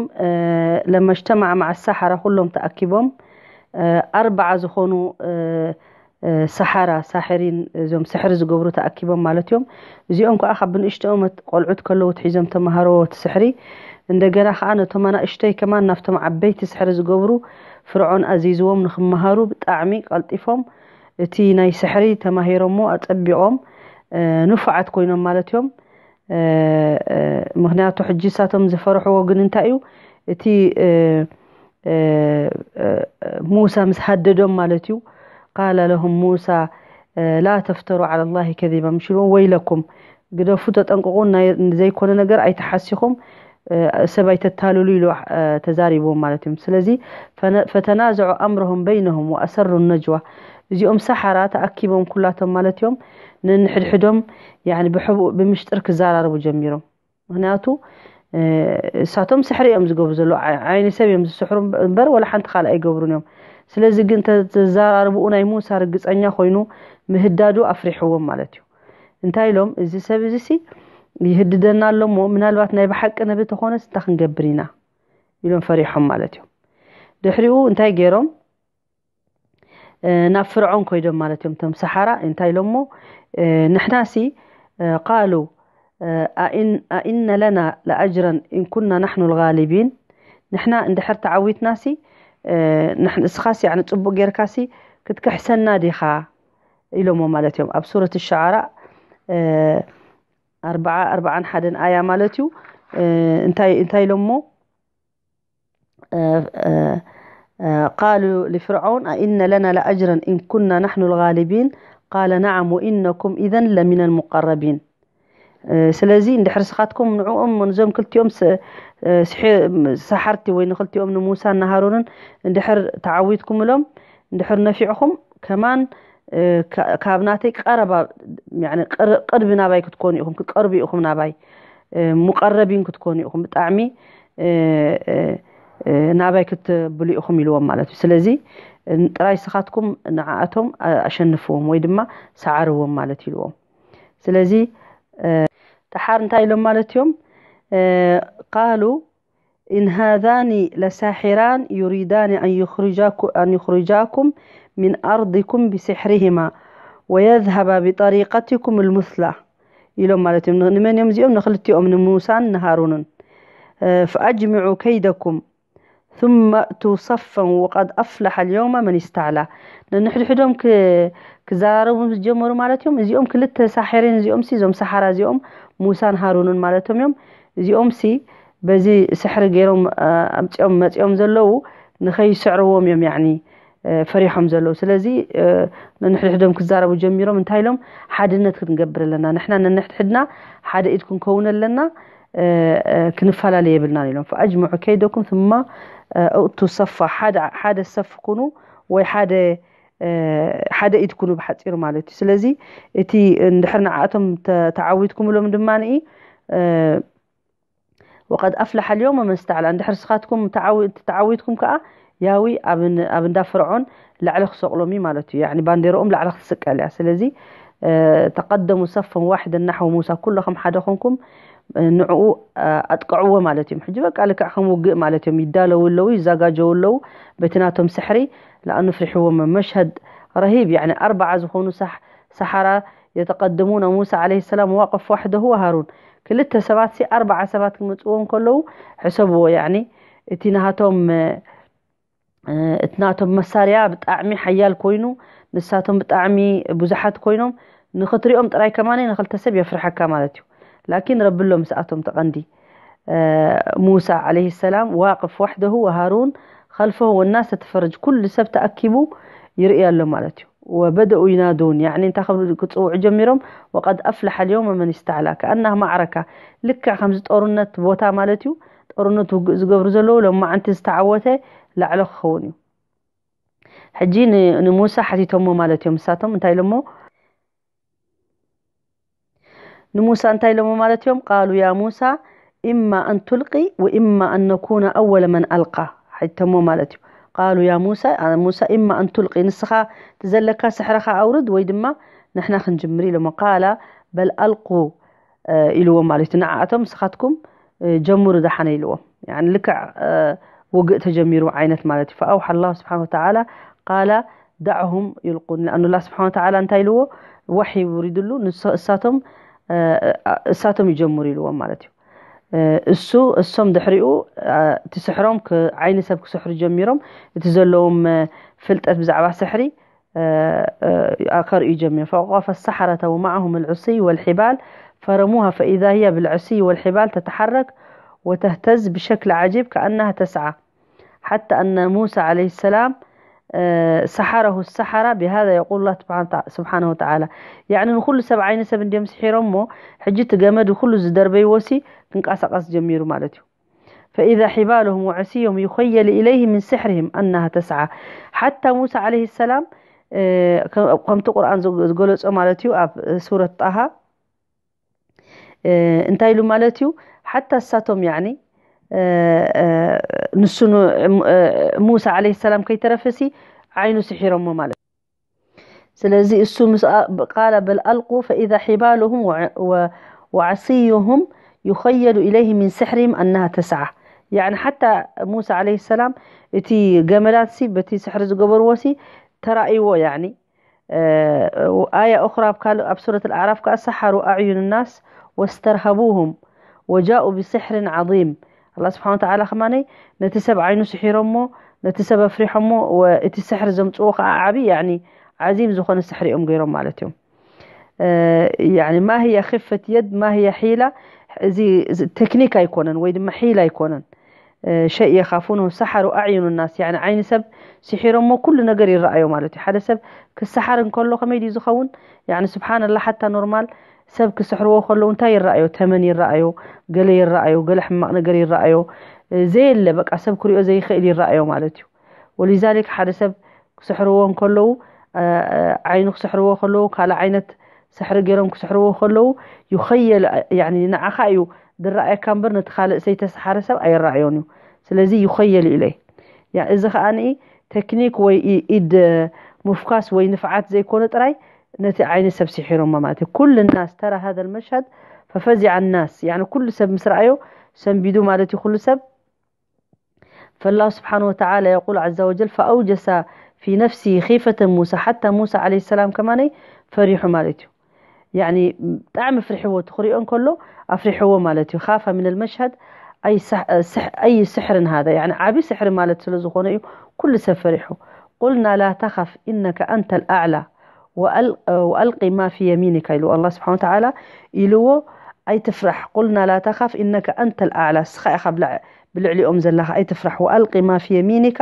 ለመጅተማዕ መዓ ሰሓራ ኩሎም ተኣኪቦም ኣርባዓ ዝኾኑ ሰሓራ ሳሕሪን እዞም ስሕሪ ዝገብሩ ተኣኪቦም ማለት እዮም። እዚኦም ከዓ ካብ ብንእሽተኦም ቆልዑት ከለዉ ትሒዞም ተምሃረዎ እቲ ስሕሪ። እንደገና ከዓ ነቶም ኣናእሽተይ ከማን ናብቶም ዓበይቲ ስሕሪ ዝገብሩ ፍርዖን ኣዚዝዎም ንክመሃሩ ብጣዕሚ ቀልጢፎም እቲ ናይ ስሕሪ ተማሂሮሞ ኣፀቢቖም ንፉዓት ኮይኖም ማለት እዮም። ምክንያቱ ሕጂ እሳቶም ዝፈርሕዎ ግን እንታይ እዩ? እቲ ሙሳ ምስ ሃደዶም ማለት እዩ። ቃለ ለሁም ሙሳ ላ ተፍተሩ ዓላ ላሂ ከዚባ፣ ምሽ ኢልዎም ወይለኩም ግደፉ፣ ተጠንቅቑ፣ ዘይኮነ ነገር ኣይተሓሲኹም፣ ሰብ ኣይተታልሉ ኢሉ ተዛሪብዎም ማለት እዮም። ስለዚ ፈተናዘዑ ኣምረሁም በይነሁም ወኣሰሩ ነጅዋ፣ እዚኦም ሰሓራ ተኣኪቦም ኩላቶም ማለት እዮም ነንሕድሕዶም ብሕቡእ ብምሽጥር ክዘራረቡ ጀሚሮም። ምክንያቱ እሳቶም ስሕሪ እዮም ዝገብሩ ዘለዉ፣ ዓይኒ ሰብ እዮም ዝስሕሩ እምበር ወላ ሓንቲ ካልእ ኣይገብሩን እዮም። ስለዚ ግን ተዘራርብኡ ናይ ሙሳ ርግፀኛ ኮይኑ ምህዳዱ ኣፍሪሕዎም ማለት እዩ። እንታይ ኢሎም? እዚ ሰብ እዚ ሲ ይህድደና ኣሎ እሞ ምናልባት ናይ ብሓቂ ነቢ ተኾነስ እንታይ ክንገብር ኢና ኢሎም ፈሪሖም ማለት እዮም። ድሕሪኡ እንታይ ገይሮም? ናብ ፍርዖን ኮይዶም ማለት እዮም። እቶም ሰሓራ እንታይ ኢሎሞ? ንሕናሲ ቃሉ ኣኢነ ለና ለኣጅረን ኢንኩና ናሕኑ ልጋሊቢን፣ ንሕና እንድሕር ተዓዊትናሲ እስኻሲ ጽቡቅ ጌርካሲ ክትክሕሰና ዲኻ ኢሎሞ ማለት እዮም። ኣብ ሱረት ሸዓራ ኣርባዓ ኣርባዓን ሓደን ኣያ ማለት እዩ። እንታይ ኢሎሞ? قالوا لفرعون أئن لنا لأجرا إن كنا نحن الغالبين قال نعم وإنكم إذا لمن المقربين. ስለዚ እንድሕር ስኻትኩም ንዕኦም ንዞም ክልቲኦም ሰሓርቲ ወይ ንክልቲኦም ንሙሳን ንሃሮንን እንድሕር ተዓዊትኩም እሎም እንድሕር ነፊዕኹም ከማን ካብ ናተይ ቀረባ ቅርቢ ናባይ ክትኮኑ ኢኹም፣ ክትቀርቡ ኢኹም ናባይ። ሙቀረቢን ክትኮኑ ኢኹም፣ ብጣዕሚ ናባይ ክትብሉ ኢኹም ኢልዎም ማለት እዩ። ስለዚ ጥራይ ስኻትኩም ንዓኣቶም ኣሸንፍዎም ወይ ድማ ሰዓርዎም ማለት ኢልዎም። ስለዚ ደሓር እንታይ ኢሎም ማለት እዮም? ቃሉ إن هذان لساحران يريدان أن يخرجاكم من أرضكم بسحرهما ويذهبا بطريقتكم المثلى ኢሎም ማለት እዮም። ንመን እዮም እዚኦም? ንክልቲኦም፣ ንሙሳን ንሃሩንን። فأجمعوا كيدكم ثم أتوا صفا وقد أفلح اليوم من استعلى። ነንሕድሕዶም ክዛራረቡ ምስ ጀመሩ ማለት እዮም። እዚኦም ክልተ ሳሕሪን እዚኦም ሲ እዞም ሰሓራ እዚኦም ሙሳን ሃሩንን ማለቶም እዮም። እዚኦም ሲ በዚ ስሕሪ ገይሮም ኣምፅኦም መፅኦም ዘለዉ ንኸይስዕርዎም እዮም ያኒ ፈሪሖም ዘለዉ። ስለዚ ነንሕድሕዶም ክዛረቡ ጀሚሮም እንታይ ኢሎም? ሓድነት ክንገብር ኣለና ንሕና፣ ነንሕድሕድና ሓደ ኢድ ክንከውን ኣለና፣ ክንፈላለ የብልናን ኢሎም። فأجمعوا كيدكم ثم أتوا صفا፣ ሓደ ሰፍ ኩኑ ወይ ሓደ ሓደ ኢድ ኩኑ ብሓፂሩ ማለት እዩ። ስለዚ እቲ እንድሕር ንዓኣቶም ተዓዊትኩምሎም ድማ ንኢ وقد أفلح اليوم من استعلى። እንድሕር ስኻትኩም ተዓዊትኩም ከዓ ያዊ ኣብ እንዳ ፍርዖን ላዕሊ ክሰቅሎም እዩ ማለት እዩ። ያኒ ባንዴርኦም ላዕሊ ክትስቀል እያ። ስለዚ ተቀደሙ ሰፈን ዋሕደን ናሕወ ሙሳ፣ ኩለኹም ሓደ ኮንኩም ንዕኡ ኣጥቅዕዎ ማለት እዮም። ሕጂ በቃ ልክዕ ከም ውግእ ማለት እዮም። ይዳለዉ ኣለዉ፣ ይዘጋጀዉ ኣለዉ በቲ ናቶም ስሕሪ። ለኣኑ ፍሪሕዎም መሽሀድ ረሂብ፣ ያኒ ኣርባዓ ዝኾኑ ሰሓራ የተቀድሙነ ሙሳ ዓለይሂ ሰላም ዋቅፍ ዋሕደሁ ወሃሩን። ክልተ ሰባት ሲ ኣርባዓ ሰባት ክመፅዎም ከለዉ ሕሰብዎ። ያኒ እቲ ናሃቶም እቲ ናቶም መሳርያ ብጣዕሚ ሓያል ኮይኑ ንሳቶም ብጣዕሚ ብዙሓት ኮይኖም ንኽትሪኦም ጥራይ ከማነ ንኽልተ ሰብ የፍርሐካ ማለት እዩ። ላኪን ረቢ ኣሎ ምስኣቶም ተቐንዲ። ሙሳ ዓለይሂ ሰላም ዋቅፍ ዋሕደሁ ወሃሩን ከልፈሁ ወናስ ተተፈረጅ፣ ኩሉ ሰብ ተኣኪቡ ይርኢ ኣሎ ማለት እዩ። ወበደኡ ይናዱን፣ ያኒ እንታይ ክብሉ ክፅውዑ ጀሚሮም? ወቀድ ኣፍለሐ ልየውመ መን ስተዕላ፣ ከኣናህ ማዕረካ፣ ልክዕ ከምዚ ጦርነት ቦታ ማለት እዩ። ጦርነት ውግእ ዝገብሩ ዘለዉ ሎማዓንቲ ዝተዓወተ ላዕሎ ክኸውን እዩ። ሕጂ ንሙሳ ሓቲቶሞ ማለት እዮም። ንሳቶም እንታይ ኢሎሞ? ንሙሳ እንታይ ኢሎሞ ማለት እዮም? ቃሉ ያ ሙሳ ኢማ ኣን ቱልቂ ወኢማ ኣን ነኩነ ኣወለ መን ኣልቃ። ሓቲቶሞ ማለት እዩ። ቃሉ ያ ሙሳ፣ ሙሳ ኢማ ኣን ቱልቂ፣ ንስኻ ትዘለካ ስሕርኻ ኣውርድ ወይ ድማ ንሕና ክንጅምር ኢሎሞ። ቃላ በል ኣልቁ ኢልዎም ማለት እዩ። ንዓኣቶም ንስኻትኩም ጀምሩ ደሓነ ኢልዎም። ያኒ ልክዕ ውግእ ተጀሚሩ ዓይነት ማለት እዩ። ፈኣውሓ ላሁ ስብሓን ወተዓላ ቃላ ዳዕሁም ዩልቁን፣ ንኣኑ ላ ስብሓን ወተዓላ እንታይ ኢልዎ? ዋሒ ውሪድሉ፣ እሳቶም እሳቶም ይጀምሩ ኢልዎም ማለት እዩ። እሱ እሶም ድሕሪኡ እቲ ስሕሮም ዓይኒ ሰብ ክስሕሩ ጀሚሮም፣ እቲ ዘለዎም ፍልጠት ብዛዕባ ስሕሪ ከርእዩ ጀሚሮም። فأوقف السحرة ومعهم العصي والحبال فرموها فإذا هي بالعصي والحبال تتحرك وتهتز بشكل عجيب كأنها تسعى حتى أن موسى عليه السلام سحره السحرة بهذا يقول الله سبحانه وتعالى. يعني ንኹሉ ሰብ ዓይኒ ሰብ እንዲዮም ስሒሮሞ፣ ሕጂ እቲ ገመድ ኩሉ ዝደርበይዎ ሲ ክንቀሳቀስ ጀሚሩ ማለት እዩ። فإذا حبالهم وعصيهم يخيل إليه من سحرهم أنها تسعى. ሓታ ሙሳ ዓለይሂ ሰላም ከምቲ ቁርኣን ዝገለጾ ማለት እዩ ኣብ ሱረት ጣሃ እንታይ ኢሉ ማለት እዩ? ሓታ እሳቶም ያኒ ንሱ ሙሳ ዓለይሂ ሰላም ከይተረፈሲ ዓይኑ ስሒሮሞ ማለት እዩ። ስለዚ እሱ ምስ ቃለ በል ኣልቁ ፈኢዛ ሒባሉሁም ወዓስዩሁም ዩኸየሉ ኢለይህ ሚን ስሕሪም ኣናሃ ተስዓ። ያኒ ሓታ ሙሳ ዓለይሂ ሰላም እቲ ገመዳት ሲ በቲ ስሕሪ ዝገበርዎ ሲ ተራእይዎ። ያኒ ኣያ ኡኽራ ኣብ ካልእ ኣብ ሱረት ኣልኣዕራፍ ከኣ ሰሓሩ ኣዕዩን ናስ ወስተርሃቡሁም ወጃኡ ብስሕርን ዓዚም። ኣላ ስብሓን ወተዓላ ከማነይ ነቲ ሰብ ዓይኑ ስሒሮሞ ነቲ ሰብ ኣፍሪሖሞ እቲ ስሕሪ ዘምፅዎ ከዓ ዓብዪ ያኒ ዓዚም ዝኾነ ስሕሪ እዮም ገይሮም ማለት እዮም። ያኒ ማህያ ክፈት የድ ማህያ ሒላ፣ እዚ ቴክኒክ ኣይኮነን ወይ ድማ ሒላ ኣይኮነን። ሸይ የኻፉን ሰሓሩ ኣዕዩኑ ናስ፣ ያኒ ዓይኒ ሰብ ስሒሮሞ ኩሉ ነገር ይረኣዮ ማለት እዩ። ሓደ ሰብ ክሰሓር እንከሎ ከመይ ድዩ ዝኸውን? ያኒ ስብሓንላ ሓታ ኖርማል ሰብ ክስሕርዎ ከለዉ እንታይ ይረኣዮ? ተመን ይረኣዮ፣ ገለ ይረኣዮ፣ ገለ ሕማቕ ነገር ይረኣዮ፣ ዘየለ በቃ ሰብ ክሪኦ ዘይኽእል ይረኣዮ ማለት እዩ። ወሊዛሊክ ሓደ ሰብ ክስሕርዎ እንከለዉ ዓይኑ ክስሕርዎ ከለዉ ካልእ ዓይነት ስሕሪ ገይሮም ክስሕርዎ ከለዉ ይኸየል፣ ያኒ ንዓኻ እዩ ዝረኣየካ እምበር ነቲ ካልእ ዘይተሰሓረ ሰብ ኣይረኣዮን እዩ። ስለዚ ይኸየል ኢለ እየ። ያ፣ እዚ ከኣ ንኢ ቴክኒክ ወይ ኢ-፣ ኢድ ምፍኳስ ወይ ንፍዓት ዘይኮነ ጥራይ ነቲ ዓይኒ ሰብ ሲሒሮማ ማለት እዩ። ኩሉ ናስ ተራ ሃዘ ልመሽሃድ ፈፈዚዐ ናስ፣ ያኒ ኩሉ ሰብ ምስ ረኣዮ ሰንቢዱ ማለት እዩ። ኩሉ ሰብ فالله سبحانه وتعالى يقول عز وجل فأوجس في نفسه خيفة موسى حتى موسى عليه السلام كمان فرح ማለት እዩ። ያኒ ብጣዕሚ ፍሪሕዎ ትኽሪኦ እንከሎ ኣፍሪሕዎ ማለት እዩ። خاف من المشهد أي سح- سح- أي سحر هذا، ያኒ ዓቢ ስሕሪ ማለት ስለ ዝኾነ እዩ ኩሉ ሰብ ፈሪሑ። قلنا لا تخف إنك أنت الأعلى وأل- وألق ما في يمينك ኢሉ ኣላህ ስብሓን ወተዓላ ኢልዎ ኣይትፍራሕ። قلنا لا تخف إنك أنت الأعلى እስኻ ኢኻ ብልዕ- ብልዕሊኦም ዘለኻ ኣይትፍራሕ። وألق ما في يمينك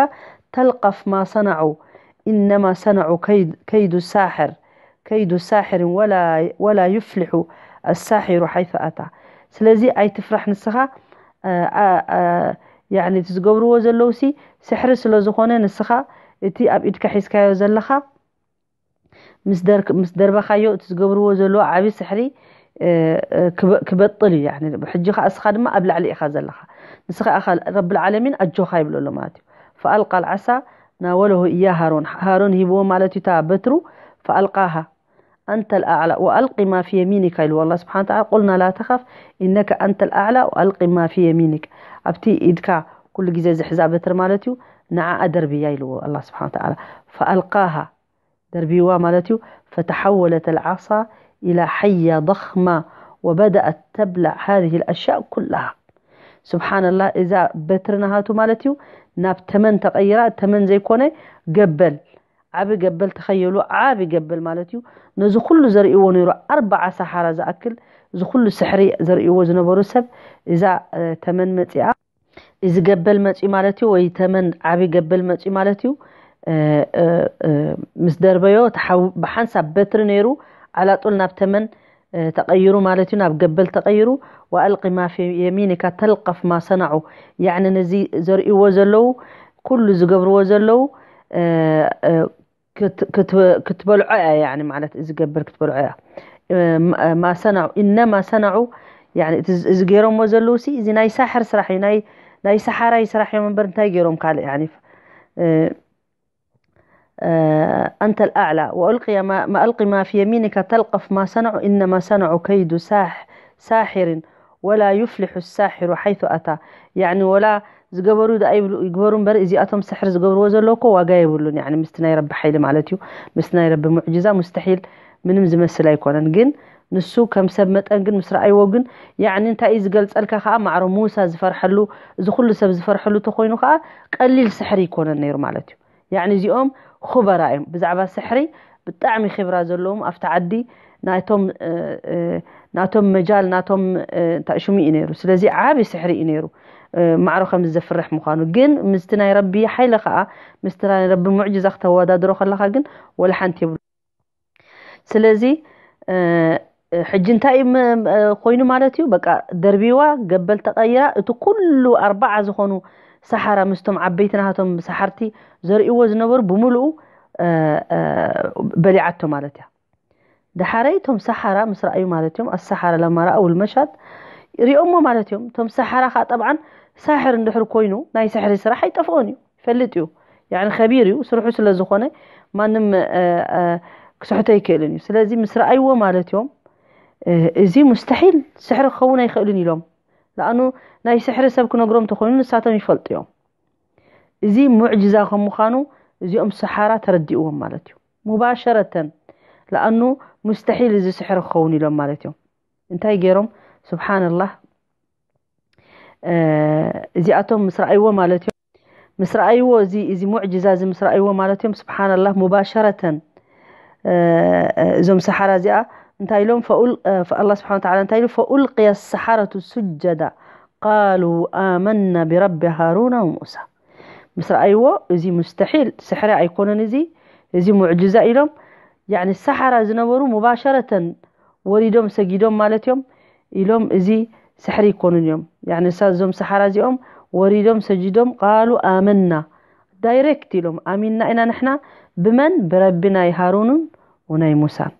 تلقف ما صنعوا إنما صنعوا كيد, كيد ساحر كيد ساحر ولا, ولا يفلح الساحر حيث أتى ስለዚ ኣይትፍራሕ ንስኻ እ፣ እ፣ እ፣ ያኒ እቲ ዝገብርዎ ዘለዉ ሲ ስሕሪ ስለ ዝኾነ ንስኻ እቲ ኣብ ኢድካ ሒዝካዮ ዘለኻ ምስ ደር- ምስ ደርበኻዮ እቲ ዝገብርዎ ዘለዉ ዓቢ ስሕሪ እ፣ እ፣ ክበ- ክበጥል እዩ። ያኒ ሕጂ ኸዓ እስኻ ድማ ኣብ ላዕሊ ኢኻ ዘለኻ። ንስኻ ኢኻ ረብል ዓለሚን ኣጆኻ ይብሎ ኣሎ ማለት እዩ። فألقى العصا ناوله إياه هارون ሃሮን ሂብዎ ማለት እዩ እታ በትሩ فألقاها أنت الأعلى وألق ما في يمينك ኢልዎ ኣላህ ስብሓን ወተዓላ قلنا لا تخف إنك أنت الأعلى وألق ما في يمينك ኣብቲ ኢድካ ኩሉ ግዜ ዝሕዛ በትሪ ማለት እዩ ንዓኣ ደርብያ ኢልዎ ኣላህ ስብሓን ወተዓላ فألقاها ደርብይዋ ማለት እዩ فتحولت العصا إلى حية ضخمة وبدأت تبلع هذه الأشياء كلها سبحان الله እዛ በትሪ ናሃቱ ማለት እዩ ናብ ተመን ተቐይራ ተመን ዘይኮነ ገበል ዓቢ ገበል ተኸየሉ ዓቢ ገበል ማለት እዩ ነዚ ኩሉ ዘርእዎ ነይሩ ኣርባዓ ሰሓራ ዝኣክል እዚ ኩሉ ስሕሪ ዘርእዎ ዝነበሩ ሰብ እዛ እ፣ ተመን መፂኣ እዚ ገበል መፅኡ ማለት እዩ ወይ ተመን ዓቢ ገበል መፅኡ ማለት እዩ እ፣ እ፣ እ፣ ምስ ደርበዮ ተሓው- ብሓንሳብ በትሪ ነይሩ ዓላጡል ናብ ተመን እ፣ ተቐይሩ ማለት እዩ ናብ ገበል ተቐይሩ وألق ما في يمينك تلقف ما صنعوا ያዕኒ ነዚ ዘርእዎ ዘለዉ ኩሉ ዝገብርዎ ዘለዉ እ፣ እ፣ ክት- ክት- ክትበልዖ እያ ያኒ ማለት እዚ ገበር ክትበልዖ እያ እ፣ ማ- ማ ሰናዑ ኢነማ ሰናዑ ያኒ እቲ ዝ- እዚ ገይሮምዎ ዘለዉ ሲ እዚ ናይ ሳሕር ስራሕ እዩ ናይ ናይ ሰሓራይ ስራሕ እዮም እምበር እንታይ ገይሮም ካልእ ያኒ እ፣ እ፣ أنت الأعلى وألقي ما ما ألق ما في يمينك تلقف ما صنعوا إنما صنعوا كيد ساح ساحر ولا يفلح الساحر حيث أتى ያኒ ወላ ዝገበሩ ደኣ ይብሉ ይግበሩ እምበር እዚኣቶም ስሕር ዝገብርዎ ዘለዉ እኮ ዋጋ የብሉን ያኒ ምስቲ ናይ ረቢ ሓይሊ ማለት እዩ ምስቲ ናይ ረቢ ሙዕጅዛ ሙስተሒል ምንም ዝመስል ኣይኮነን ግን ንሱ ከም ሰብ መጠን ግን ምስ ረኣይዎ ግን ያኒ እንታይ እዩ ዝገልፀልካ ከዓ ማዕሮ ሙሳ ዝፈርሐሉ እዚ ኩሉ ሰብ ዝፈርሐሉ ተኮይኑ ከዓ ቀሊል ስሕሪ ይኮነን ነይሩ ማለት እዩ ያኒ እዚኦም ኹበራ እዮም ብዛዕባ ስሕሪ ብጣዕሚ ኺብራ ዘለዎም ኣብቲ ዓዲ ናቶም እ፣ እ፣ ናቶም መጃል ናቶም እ፣ እንታይ ሽሙ እዩ ነይሩ ስለዚ ዓቢ ስሕሪ እዩ ነይሩ እ፣ ማዕሮ ከም ዘፍርሕ ምዃኑ ግን ምስቲ ናይ ረቢ ሓይለ ከዓ ምስቲ ናይ ረቢ ሙዕጅዛ ክተወዳድሮ ከለካ ግን ወላ ሓንቲ የብሉ ስለዚ እ፣ ሕጂ እንታይ እዩ ም- እ፣ ኮይኑ ማለት እዩ በቃ ደርቢዋ ገበል ተቐይራ እቲ ኩሉ ኣርባዓ ዝኾኑ ሰሓራ ምስቶም ዓበይቲ ናሃቶም ሰሓርቲ ዘርእዎ ዝነበሩ ብምሉኡ እ፣ እ፣ በሊዓቶ ማለት እያ ደሓረይ እቶም ሰሓራ ምስ ረኣዩ ማለት እዮም ኣሰሓራ ለማ ረኣው ልመሻት ሪኦሞ ማለት እዮም እቶም ሰሓራ ከዓ ጠብዓን ሳሕር እንድሕር ኮይኑ ናይ ስሕሪ ስራሕ ኣይጠፍኦን እዩ ይፈልጥ እዩ ያኒ ከቢር እዩ ስርሑ ስለ ዝኾነ ማንም እ፣ እ፣ ክስሕቶ ኣይክእልን እዩ ስለዚ ምስ ረኣይዎ ማለት እዮም እ፣ እዚ ሙስተሒል ስሕሪ ክኸውን ኣይኽእልን ኢሎም ለኣኑ ናይ ስሕሪ ሰብ ክነግሮም ተኮይኑ ንሳቶም ይፈልጡ እዮም እዚ ሙዕጅዛ ከም ምዃኑ እዚኦም ሰሓራ ተረዲእዎም ማለት እዩ ሙባሸረተን ለኣኑ ሙስተሒል እዚ ስሕሪ ክኸውን ኢሎም ማለት እዮም እንታይ ገይሮም ስብሓንላህ እ፣ እዚኣቶም ምስ ረኣይዎ ማለት እዮም ምስ ረኣይዎ እዚ እዚ ሙዕጅዛ እዚ ምስ ረኣይዎ ማለት እዮም ስብሓንላህ ሙባሸረተን እ፣ እ፣ እዞም ሰሓራ እዚኣ እንታይ ኢሎም ፈኡል- እ፣ ፈ- ኣላህ ስብሓን ወተዓላ እንታይ ኢሉ ፈኡልቅየ ሰሓረቱ ሱጀዳ ቃሉ ኣመና ብረቢ ሃሩና ወሙሳ ምስ ረኣይዎ እዚ ሙስተሒል ስሕሪ ኣይኮነን እዚ እዚ ሙዕጅዛ ኢሎም ያኒ ሰሓራ ዝነበሩ ሙባሸረተን ወሪዶም ሰጊዶም ማለት እዮም ኢሎም እዚ ስሕሪ ይኮኑን እዮም ያኒ እሳ እዞም ሰሓራ እዚኦም ወሪዶም ሰጂዶም ቃሉ ኣመና ዳይሬክት ኢሎም ኣሚንና ኢና ንሕና ብመን ብረቢ ናይ ሃሩንን ወናይ ሙሳን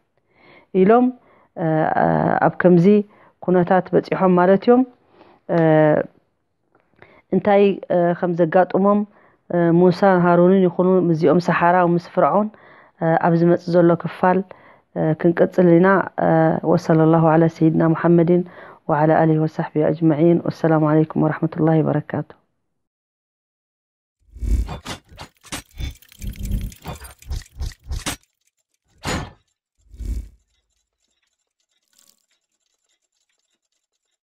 ኢሎም እ፣ እ፣ ኣብ ከምዚ ኩነታት በፂሖም ማለት እዮም እንታይ ከም ዘጋጥሞም ሙሳን ሃሩንን ይኹኑ ምስዚኦም ሰሓራ ምስ ፍርዖን ኣብ ዝመጽእ ዘሎ ክፋል ክንቅጽል ኢና። وصلى الله على سيدنا محمد وعلى آله وصحبه أجمعين. والسلام عليكم ورحمة الله وبركاته.